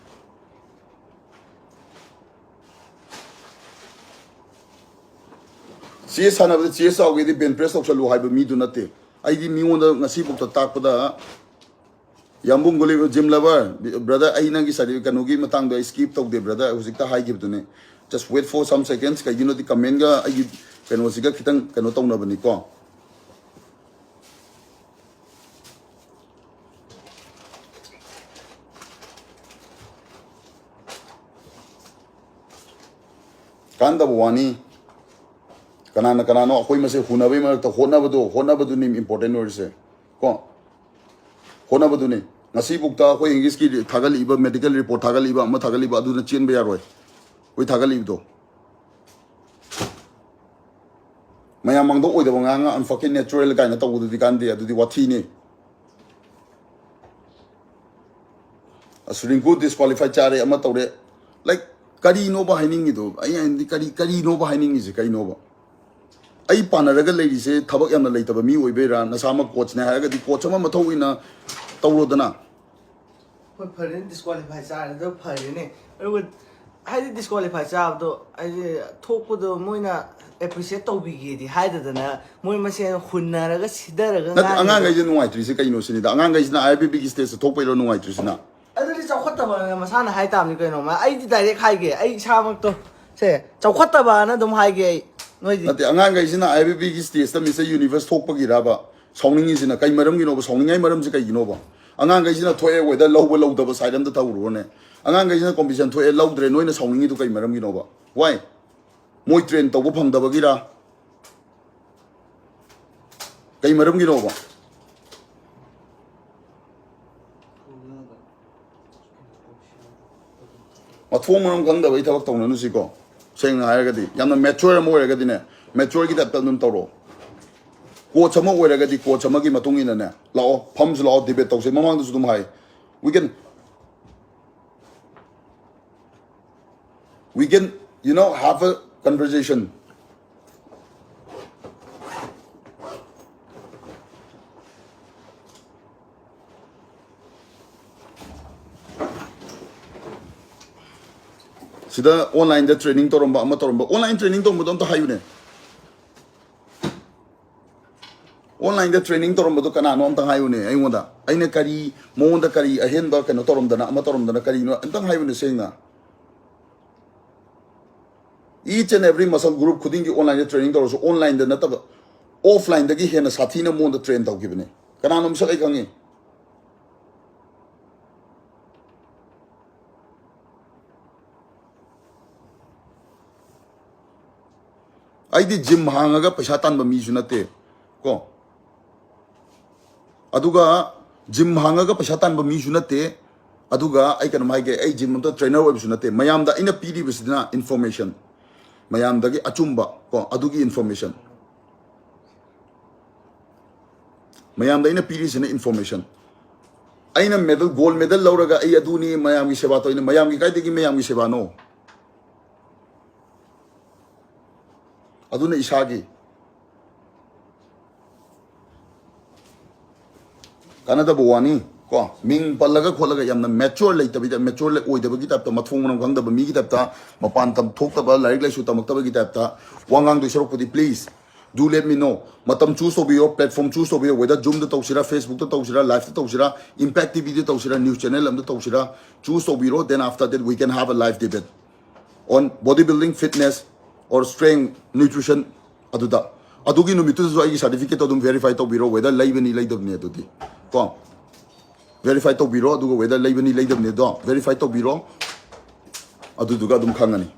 Chess ꯁꯥꯟꯅꯕꯗ chess ꯆꯥꯎꯒꯦꯗꯤ bench press ꯇꯧꯁꯜꯂꯨ ꯍꯥꯏꯕ ꯃꯤꯗꯨ ꯅꯠꯇꯦ꯫ ꯑꯩꯗꯤ ꯃꯤꯉꯣꯟꯗ ꯉꯁꯤꯐꯥꯎꯗ ꯇꯥꯛꯄꯗ, ꯌꯥꯝꯕꯨꯡ ꯒꯨꯂꯤ, gym lover, brother, ꯑꯩ ꯅꯪꯒꯤ ꯁꯥꯔꯇꯤ-, ꯀꯩꯅꯣꯒꯤ ꯃꯇꯥꯡꯗꯣ ꯑꯩ skip ꯇꯧꯗꯦ, brother, ꯍꯧꯖꯤꯛꯇ ꯍꯥꯏꯈꯤꯕꯗꯨꯅꯦ꯫ Just wait for some seconds, ꯀꯩꯒꯤꯅꯣꯗꯤ comment ꯒ ꯑꯩꯒꯤ ꯀꯩꯅꯣꯁꯤꯒ ꯈꯤꯇꯪ ꯀꯩꯅꯣ ꯇꯧꯅꯕꯅꯤꯀꯣ꯫ ꯀꯥꯟꯗꯕ ꯋꯥꯅꯤ꯫ ꯀꯅꯥꯅ ꯀꯅꯥꯅꯣ ꯑꯩꯈꯣꯏ ꯃꯁꯦ ꯍꯨꯅꯕꯩ ꯃꯔꯛꯇ ꯍꯣꯠꯅꯕꯗꯣ, ꯍꯣꯠꯅꯕꯗꯨꯅꯤ important ꯑꯣꯏꯔꯤꯁꯦ꯫ ꯀꯣ? ꯍꯣꯠꯅꯕꯗꯨꯅꯤ꯫ ꯉꯁꯤꯐꯥꯎꯗ ꯑꯩꯈꯣꯏ English ꯀꯤ ꯊꯥꯒꯠꯂꯛꯏꯕ, medical report ꯊꯥꯒꯠꯂꯛꯏꯕ, ꯑꯃ ꯊꯥꯒꯠꯂꯛꯏꯕ, ꯑꯗꯨꯅ ꯆꯦꯟꯕ ꯌꯥꯔꯣꯏ꯫ ꯑꯩꯈꯣꯏ ꯊꯥꯒꯠꯂꯛꯏꯕꯗꯣ꯫ ꯃꯌꯥꯝ ꯃꯥꯡꯗ ꯑꯣꯏꯗꯕ ꯉꯥꯡꯉ "I'm fucking natural" ꯀꯥꯏꯅ ꯇꯧꯕꯗꯨꯗꯤ ꯀꯥꯟꯗꯦ, ꯑꯗꯨꯗꯤ ꯋꯥꯊꯤꯅꯤ꯫ ꯁꯨꯔꯤꯡꯀꯨ ꯗꯤꯁꯀ꯭ꯋꯥꯂꯤꯐꯥꯏ ꯆꯥꯔꯦ, ꯑꯃ ꯇꯧꯔꯦ꯫ ꯂꯥꯏꯛ, ꯀꯔꯤꯅꯣꯕ ꯍꯥꯏꯅꯤꯡꯉꯤꯗꯣ? ꯑꯩ ꯍꯥꯏꯗꯤ ꯀꯔꯤ, ꯀꯔꯤꯅꯣꯕ ꯍꯥꯏꯅꯤꯡꯉꯤꯁꯦ? ꯀꯩꯅꯣꯕ? ꯑꯩ ꯄꯥꯟꯅꯔꯒ ꯂꯩꯔꯤꯁꯦ ꯊꯕꯛ ꯌꯥꯝꯅ ꯂꯩꯇꯕ ꯃꯤ ꯑꯣꯏꯕꯩꯔꯥ? ꯅꯁꯥꯃꯛ ꯀꯣꯆꯅꯦ ꯍꯥꯏꯔꯒꯗꯤ ꯀꯣꯆ ꯑꯃ ꯃꯊꯧ ꯑꯣꯏꯅ ꯇꯧꯔꯣꯗꯅ꯫ ꯍꯣꯏ, ꯐꯔꯦꯅꯦ, ꯗꯤꯁꯀ꯭ꯋꯥꯂꯤꯐꯥꯏ ꯆꯥꯔꯦ, ꯑꯗꯣ ꯐꯔꯦꯅꯦ꯫ ꯑꯗꯨꯒ ꯍꯥꯏꯗꯤ ꯗꯤꯁꯀ꯭ꯋꯥꯂꯤꯐꯥꯏ ꯆꯥꯕꯗꯣ ꯍꯥꯏꯗꯤ ꯊꯣꯛꯄꯗꯣ ꯃꯣꯏꯅ ꯑꯦꯄ꯭ꯔꯤꯁꯤꯌꯦꯠ ꯇꯧꯕꯤꯒꯦꯗꯤ ꯍꯥꯏꯗꯗꯅ ꯃꯣꯏ ꯃꯁꯦꯟ ꯍꯨꯟꯅꯔꯒ ꯁꯤꯗꯔꯒ ꯅꯠꯇꯦ, ꯉꯥꯡꯉꯤꯗꯣ꯫ ꯑꯉꯥꯡꯈꯩꯁꯦ ꯅꯨꯡꯉꯥꯏꯇ꯭ꯔꯤꯁꯦ ꯀꯩꯅꯣ ꯁꯤꯅꯤꯗ? ꯑꯉꯥꯡꯈꯩꯁꯤꯅ ꯑꯥꯏ ꯑꯦꯐ ꯕꯤ ꯕꯤꯒꯤ ꯁ꯭ꯇꯦꯖꯇ ꯊꯣꯛꯄꯩꯔꯣ ꯅꯨꯡꯉꯥꯏꯇ꯭ꯔꯤꯁꯤꯅ? ꯑꯗꯨꯗꯤ ꯆꯥꯎꯈꯠꯇꯕꯅ ꯃꯁꯥꯅ ꯍꯥꯏ ꯇꯥꯕꯅꯤ ꯀꯩꯅꯣ꯫ ꯃꯥ, ꯑꯩꯗꯤ ꯗꯥꯏꯔꯦꯛ ꯍꯥꯏꯒꯦ, ꯑꯩ ꯏꯁꯥꯃꯛꯇꯣ ꯁꯦ ꯆꯥꯎꯈꯠꯇꯕꯅ ꯑꯗꯨꯝ ꯍꯥꯏꯒꯦ ꯑꯩ꯫ ꯅꯣꯏꯗꯤ ꯅꯠꯇꯦ, ꯑꯉꯥꯡꯈꯩꯁꯤꯅ ꯑꯥꯏ ꯑꯦꯐ ꯕꯤ ꯕꯤꯒꯤ ꯁ꯭ꯇꯦꯖꯇ ꯃꯤꯁꯇꯔ ꯌꯨꯅꯤꯚꯔꯁ ꯊꯣꯛꯄꯒꯤꯔꯕ ꯁꯥꯎꯅꯤꯡꯉꯤꯁꯤꯅ? ꯀꯩ ꯃꯔꯝꯒꯤꯅꯣꯕ? ꯁꯥꯎꯅꯤꯡꯉꯥꯏ ꯃꯔꯝꯁꯦ ꯀꯩꯒꯤꯅꯣꯕ? ꯑꯉꯥꯡꯈꯩꯁꯤꯅ ꯊꯣꯛꯑꯦ, ꯋꯦꯗꯔ ꯂꯧꯕ ꯂꯧꯗꯕ ꯁꯥꯏꯠ ꯑꯝꯇ ꯊꯧꯔꯨꯔꯅꯦ꯫ ꯑꯉꯥꯡꯈꯩꯁꯤꯅ ꯀꯣꯝꯄꯤꯇꯤꯁꯟ ꯊꯣꯛꯑꯦ, ꯂꯧꯗ꯭ꯔꯦ, ꯅꯣꯏꯅ ꯁꯥꯎꯅꯤꯡꯉꯤꯗꯨ ꯀꯩ ꯃꯔꯝꯒꯤꯅꯣꯕ? ꯋꯥꯏ? ꯃꯣꯏ ꯇ꯭ꯔꯦꯟ ꯇꯧꯕ ꯐꯪꯗꯕꯒꯤꯔ? ꯀꯩ ꯃꯔꯝꯒꯤꯅꯣꯕ? ꯃꯊꯣꯡ ꯃꯔꯝ ꯈꯪꯗꯕꯒꯤ ꯊꯕꯛ ꯇꯧꯅꯅꯨꯁꯤꯀꯣ꯫ ꯁꯦꯡꯅ ꯍꯥꯏꯔꯒꯗꯤ ꯌꯥꯝꯅ ꯃꯦꯆꯣꯔ ꯑꯃ ꯑꯣꯏꯔꯒꯗꯤꯅꯦ, ꯃꯦꯆꯣꯔꯒꯤ ꯇꯥꯏꯞꯇ ꯑꯗꯨꯝ ꯇꯧꯔꯣ꯫ ꯀꯣꯆ ꯑꯃ ꯑꯣꯏꯔꯒꯗꯤ ꯀꯣꯆ ꯑꯃꯒꯤ ꯃꯇꯨꯡ ꯏꯟꯅꯅꯦ ꯂꯥꯛꯑꯣ, ꯐꯝꯁꯨ ꯂꯥꯛꯑꯣ, ꯗꯤꯕꯦꯠ ꯇꯧꯁꯦ꯫ ꯃꯃꯥꯡꯗꯁꯨ ꯑꯗꯨꯝ ꯍꯥꯏ, we can, we can, you know, have a conversation. ꯁꯤꯗ ꯑꯣꯟꯂꯥꯏꯟꯗ ꯇ꯭ꯔꯦꯅꯤꯡ ꯇꯧꯔꯝꯕ, ꯑꯃ ꯇꯧꯔꯝꯕ, ꯑꯣꯟꯂꯥꯏꯟ ꯇ꯭ꯔꯦꯅꯤꯡ ꯇꯧꯔꯝꯕꯗꯣ ꯑꯝꯇ ꯍꯥꯏꯌꯨꯅꯦ꯫ ꯑꯣꯟꯂꯥꯏꯟꯗ ꯇ꯭ꯔꯦꯅꯤꯡ ꯇꯧꯔꯝꯕꯗꯣ ꯀꯅꯥꯅꯣ ꯑꯝꯇ ꯍꯥꯏꯌꯨꯅꯦ ꯑꯩꯉꯣꯟꯗ꯫ ꯑꯩꯅ ꯀꯔꯤ, ꯃꯉꯣꯟꯗ ꯀꯔꯤ ꯑꯍꯦꯟꯕ ꯀꯩꯅꯣ ꯇꯧꯔꯝꯗꯅ, ꯑꯃ ꯇꯧꯔꯝꯗꯅ, ꯀꯔꯤꯅꯣ ꯑꯝꯇꯪ ꯍꯥꯏꯌꯨꯅꯦ ꯁꯦꯡꯅ꯫ Each and every muscle group ꯈꯨꯗꯤꯡꯒꯤ ꯑꯣꯟꯂꯥꯏꯟꯗ ꯇ꯭ꯔꯦꯅꯤꯡ ꯇꯧꯔꯁꯨ, ꯑꯣꯟꯂꯥꯏꯟꯗ ꯅꯠꯇꯕ, ꯑꯣꯐꯂꯥꯏꯟꯗꯒꯤ ꯍꯦꯟꯅ ꯁꯥꯊꯤꯅ ꯃꯉꯣꯟꯗ ꯇ꯭ꯔꯦꯟ ꯇꯧꯈꯤꯕꯅꯦ꯫ ꯀꯅꯥꯅꯣ ꯃꯁꯛ ꯑꯩ ꯈꯪꯉꯤ꯫ ꯑꯩꯗꯤ ꯖꯤꯝ ꯍꯥꯡꯉꯒ ꯄꯩꯁꯥ ꯇꯥꯟꯕ ꯃꯤꯁꯨ ꯅꯠꯇꯦ ꯀꯣ꯫ ꯑꯗꯨꯒ ꯖꯤꯝ ꯍꯥꯡꯉꯒ ꯄꯩꯁꯥ ꯇꯥꯟꯕ ꯃꯤꯁꯨ ꯅꯠꯇꯦ꯫ ꯑꯗꯨꯒ ꯑꯩ ꯀꯩꯅꯣꯝ ꯍꯥꯏꯒꯦ, ꯑꯩ ꯖꯤꯝ ꯑꯝꯇ ꯇ꯭ꯔꯦꯅꯔ ꯑꯣꯏꯕꯁꯨ ꯅꯠꯇꯦ꯫ ꯃꯌꯥꯝꯗ ꯑꯩꯅ ꯄꯤꯔꯤꯕꯁꯤꯅ ꯏꯟꯐꯣꯔꯃꯦꯁꯟ, ꯃꯌꯥꯝꯗꯒꯤ ꯑꯆꯨꯝꯕ ꯀꯣ, ꯑꯗꯨꯒꯤ ꯏꯟꯐꯣꯔꯃꯦꯁꯟ꯫ ꯃꯌꯥꯝꯗ ꯑꯩꯅ ꯄꯤꯔꯤꯁꯤꯅ ꯏꯟꯐꯣꯔꯃꯦꯁꯟ꯫ ꯑꯩꯅ medal, gold medal ꯂꯧꯔꯒ ꯑꯩ ꯑꯗꯨꯅꯤ, ꯃꯌꯥꯝꯒꯤ ꯁꯦꯕꯥ ꯇꯧꯔꯤꯅꯤ꯫ ꯃꯌꯥꯝꯒꯤ ꯀꯥꯏꯗꯒꯤ ꯃꯌꯥꯝꯒꯤ ꯁꯦꯕꯥꯅꯣ? ꯑꯗꯨꯅ ꯏꯁꯥꯒꯤ ꯀꯥꯟꯅꯗꯕ ꯋꯥꯅꯤ꯫ ꯀꯣ, ꯃꯤꯡ ꯄꯜꯂꯒ ꯈꯣꯠꯂꯒ ꯌꯥꯝꯅ mature ꯂꯩꯇꯕꯤꯗ, mature ꯑꯣꯏꯗꯕꯒꯤ type ꯇ, ꯃꯊꯣꯡ ꯃꯔꯝ ꯈꯪꯗꯕ ꯃꯤꯒꯤ type ꯇ, ꯃꯄꯥꯟ ꯇꯝ ꯊꯣꯛꯇꯕ, ꯂꯥꯏꯔꯤꯛ ꯂꯥꯏꯁꯨ ꯇꯝꯃꯛꯇꯕꯒꯤ type ꯇ ꯋꯥ ꯉꯥꯡꯗꯣꯏ ꯁꯔꯨꯛꯄꯨꯗꯤ, please do let me know꯫ ꯃꯇꯝ choose ꯇꯧꯕꯤꯌꯣ, platform choose ꯇꯧꯕꯤꯌꯣ, whether Zoom ꯗ ꯇꯧꯁꯤꯔꯥ, Facebook ꯇ ꯇꯧꯁꯤꯔꯥ, live ꯇ ꯇꯧꯁꯤꯔꯥ, Impact T V ꯗ ꯇꯧꯁꯤꯔꯥ, news channel ꯑꯝꯗ ꯇꯧꯁꯤꯔꯥ, choose ꯇꯧꯕꯤꯔꯣ, then after that we can have a live debate on body building, fitness or strength, nutrition꯫ ꯑꯗꯨꯗ ꯑꯗꯨꯒꯤ ꯅꯨꯃꯤꯠꯇꯨꯗꯁꯨ ꯑꯩꯒꯤ certificate ꯇꯣ ꯑꯗꯨꯝ verify ꯇꯧꯕꯤꯔꯣ, whether ꯂꯩꯕꯅꯤ ꯂꯩꯗꯕꯅꯤ ꯑꯗꯨꯗꯤ꯫ ꯀꯣ, verify ꯇꯧꯕꯤꯔꯣ, ꯑꯗꯨꯒ whether ꯂꯩꯕꯅꯤ ꯂꯩꯗꯕꯅꯤꯗꯣ verify ꯇꯧꯕꯤꯔꯣ, ꯑꯗꯨꯗꯨꯒ ꯑꯗꯨꯝ ꯈꯪꯉꯅꯤ꯫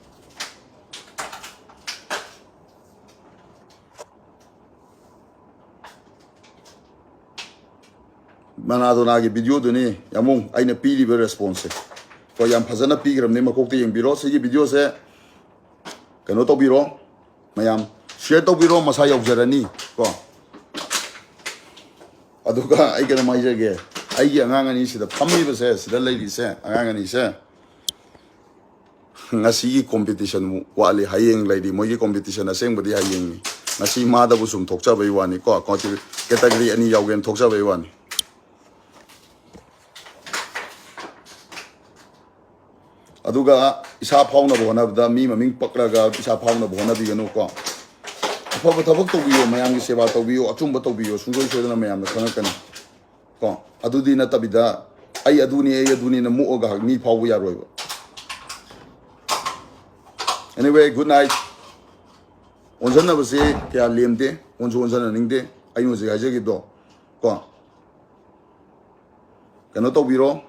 ꯃꯅꯥꯗꯣꯅꯥꯒꯤ video ꯗꯨꯅꯤ ꯌꯥꯝꯕꯨꯡ ꯑꯩꯅ ꯄꯤꯔꯤꯕ response ꯁꯦ꯫ ꯀꯣ, ꯌꯥꯝ ꯐꯖꯅ ꯄꯤꯈ꯭ꯔꯕꯅꯤ, ꯃꯀꯣꯛꯇ ꯌꯦꯡꯕꯤꯔꯣ꯫ ꯁꯤꯒꯤ video ꯁꯦ ꯀꯩꯅꯣ ꯇꯧꯕꯤꯔꯣ, ꯃꯌꯥꯝ share ꯇꯧꯕꯤꯔꯣ, ꯃꯁꯥ ꯌꯧꯖꯔꯅꯤ꯫ ꯀꯣ, ꯑꯗꯨꯒ ꯑꯩ ꯀꯩꯅꯣꯝ ꯍꯥꯏꯖꯒꯦ, ꯑꯩꯒꯤ ꯑꯉꯥꯡ ꯑꯅꯤ ꯁꯤꯗ ꯐꯝꯃꯤꯕꯁꯦ, ꯁꯤꯗ ꯂꯩꯔꯤꯁꯦ, ꯑꯉꯥꯡ ꯑꯅꯤꯁꯦ, ꯉꯁꯤꯒꯤ competition ꯋꯥꯠꯂꯤ, ꯍꯌꯦꯡ ꯂꯩꯔꯤ꯫ ꯃꯣꯏꯒꯤ competition ꯑꯁꯦꯡꯕꯗꯤ ꯍꯌꯦꯡꯅꯤ꯫ ꯉꯁꯤ ꯃꯥꯗꯕꯨ ꯁꯨꯝ ꯊꯣꯛꯆꯕꯩ ꯋꯥꯅꯤ ꯀꯣ, category ꯑꯅꯤ ꯌꯥꯎꯒꯦꯅ ꯊꯣꯛꯆꯕꯩ ꯋꯥꯅꯤ꯫ ꯑꯗꯨꯒ ꯏꯁꯥ ꯐꯥꯎꯅꯕ ꯍꯣꯠꯅꯕꯗ ꯃꯤ ꯃꯃꯤꯡ ꯄꯛꯂꯒ ꯏꯁꯥ ꯐꯥꯎꯅꯕ ꯍꯣꯠꯅꯕꯤꯒꯅꯨ ꯀꯣ꯫ ꯑꯐꯕ ꯊꯕꯛ ꯇꯧꯕꯤꯌꯣ, ꯃꯌꯥꯝꯒꯤ ꯁꯦꯕꯥ ꯇꯧꯕꯤꯌꯣ, ꯑꯆꯨꯝꯕ ꯇꯧꯕꯤꯌꯣ, ꯁꯨꯡꯁꯣꯏ ꯁꯣꯏꯗꯅ ꯃꯌꯥꯝꯅ ꯈꯪꯉꯛꯀꯅꯤ ꯀꯣ꯫ ꯑꯗꯨꯗꯤ ꯅꯠꯇꯕꯤꯗ ꯑꯩ ꯑꯗꯨꯅꯤ, ꯑꯩ ꯑꯗꯨꯅꯤꯅ ꯃꯨꯛꯑꯒ ꯃꯤ ꯐꯥꯎꯕ ꯌꯥꯔꯣꯏꯕ꯫ Anyway, good night꯫ ꯑꯣꯟꯁꯤꯟꯅꯕꯁꯦ ꯀꯌꯥ ꯂꯦꯝꯗꯦ, ꯑꯣꯟꯁꯨ ꯑꯣꯟꯁꯤꯟꯅꯅꯤꯡꯗꯦ꯫ ꯑꯩꯅ ꯍꯧꯖꯤꯛ ꯍꯥꯏꯖꯈꯤꯕꯗꯣ ꯀꯣ, ꯀꯩꯅꯣ ꯇꯧꯕꯤꯔꯣ꯫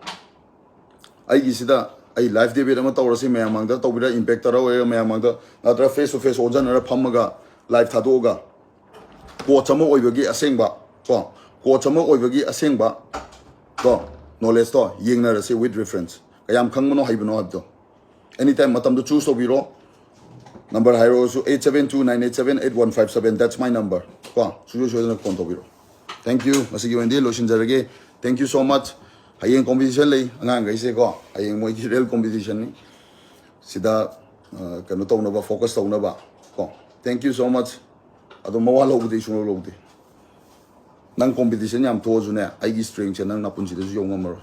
ꯑꯩꯒꯤꯁꯤꯗ ꯑꯩ live debate ꯑꯃ ꯇꯧꯔꯁꯤ, ꯃꯌꯥꯝ ꯃꯥꯡꯗ ꯇꯧꯕꯤꯔ, Impact ꯇꯔꯥ ꯑꯣꯏꯔꯒ ꯃꯌꯥꯝ ꯃꯥꯡꯗ ꯅꯠꯇ꯭ꯔꯒ face to face ꯑꯣꯟꯁꯤꯟꯅꯔ ꯐꯝꯃꯒ live ꯊꯥꯗꯣꯛꯑꯒ coach ꯑꯃ ꯑꯣꯏꯕꯒꯤ ꯑꯁꯦꯡꯕ ꯀꯣ, coach ꯑꯃ ꯑꯣꯏꯕꯒꯤ ꯑꯁꯦꯡꯕ ꯀꯣ, knowledge ꯇꯣ ꯌꯦꯡꯅꯔꯁꯤ with reference꯫ ꯀꯌꯥꯝ ꯈꯪꯕꯅꯣ ꯍꯩꯕꯅꯣ ꯍꯥꯏꯕꯗꯣ꯫ Anytime ꯃꯇꯝꯗꯣ choose ꯇꯧꯕꯤꯔꯣ꯫ Number ꯍꯥꯏꯔꯛꯑꯣꯁꯨ eight seven two nine eight seven eight one five seven, that's my number꯫ ꯀꯣ, ꯁꯨꯡꯁꯣꯏ ꯁꯣꯏꯗꯅ phone ꯇꯧꯕꯤꯔꯣ꯫ Thank you꯫ ꯉꯁꯤꯒꯤ ꯑꯣꯏꯅꯗꯤ ꯂꯣꯏꯁꯤꯟꯖꯔꯒꯦ꯫ Thank you so much꯫ ꯍꯌꯦꯡ ꯀꯣꯝꯄꯤꯇꯤꯁꯟ ꯂꯩ ꯑꯉꯥꯡꯈꯩꯁꯦꯀꯣ, ꯍꯌꯦꯡ ꯃꯣꯏꯒꯤ ꯔꯤꯌꯦꯜ ꯀꯣꯝꯄꯤꯇꯤꯁꯟꯅꯤ꯫ ꯁꯤꯗ ꯑ, ꯀꯩꯅꯣ ꯇꯧꯅꯕ, ꯐꯣꯀꯁ ꯇꯧꯅꯕ ꯀꯣ꯫ Thank you so much. ꯑꯗꯣ ꯃꯋꯥ ꯂꯧꯕꯗꯤ ꯑꯩ ꯁꯨꯡꯂꯧ ꯂꯧꯗꯦ꯫ ꯅꯪ ꯀꯣꯝꯄꯤꯇꯤꯁꯟ ꯌꯥꯝ ꯊꯣꯛꯑꯁꯨꯅꯦ, ꯑꯩꯒꯤ ꯁ꯭ꯇ꯭ꯔꯦꯡꯁꯦ ꯅꯪ ꯅꯄꯨꯟꯁꯤꯗꯁꯨ ꯌꯧ ꯉꯝꯃꯔꯣꯏ꯫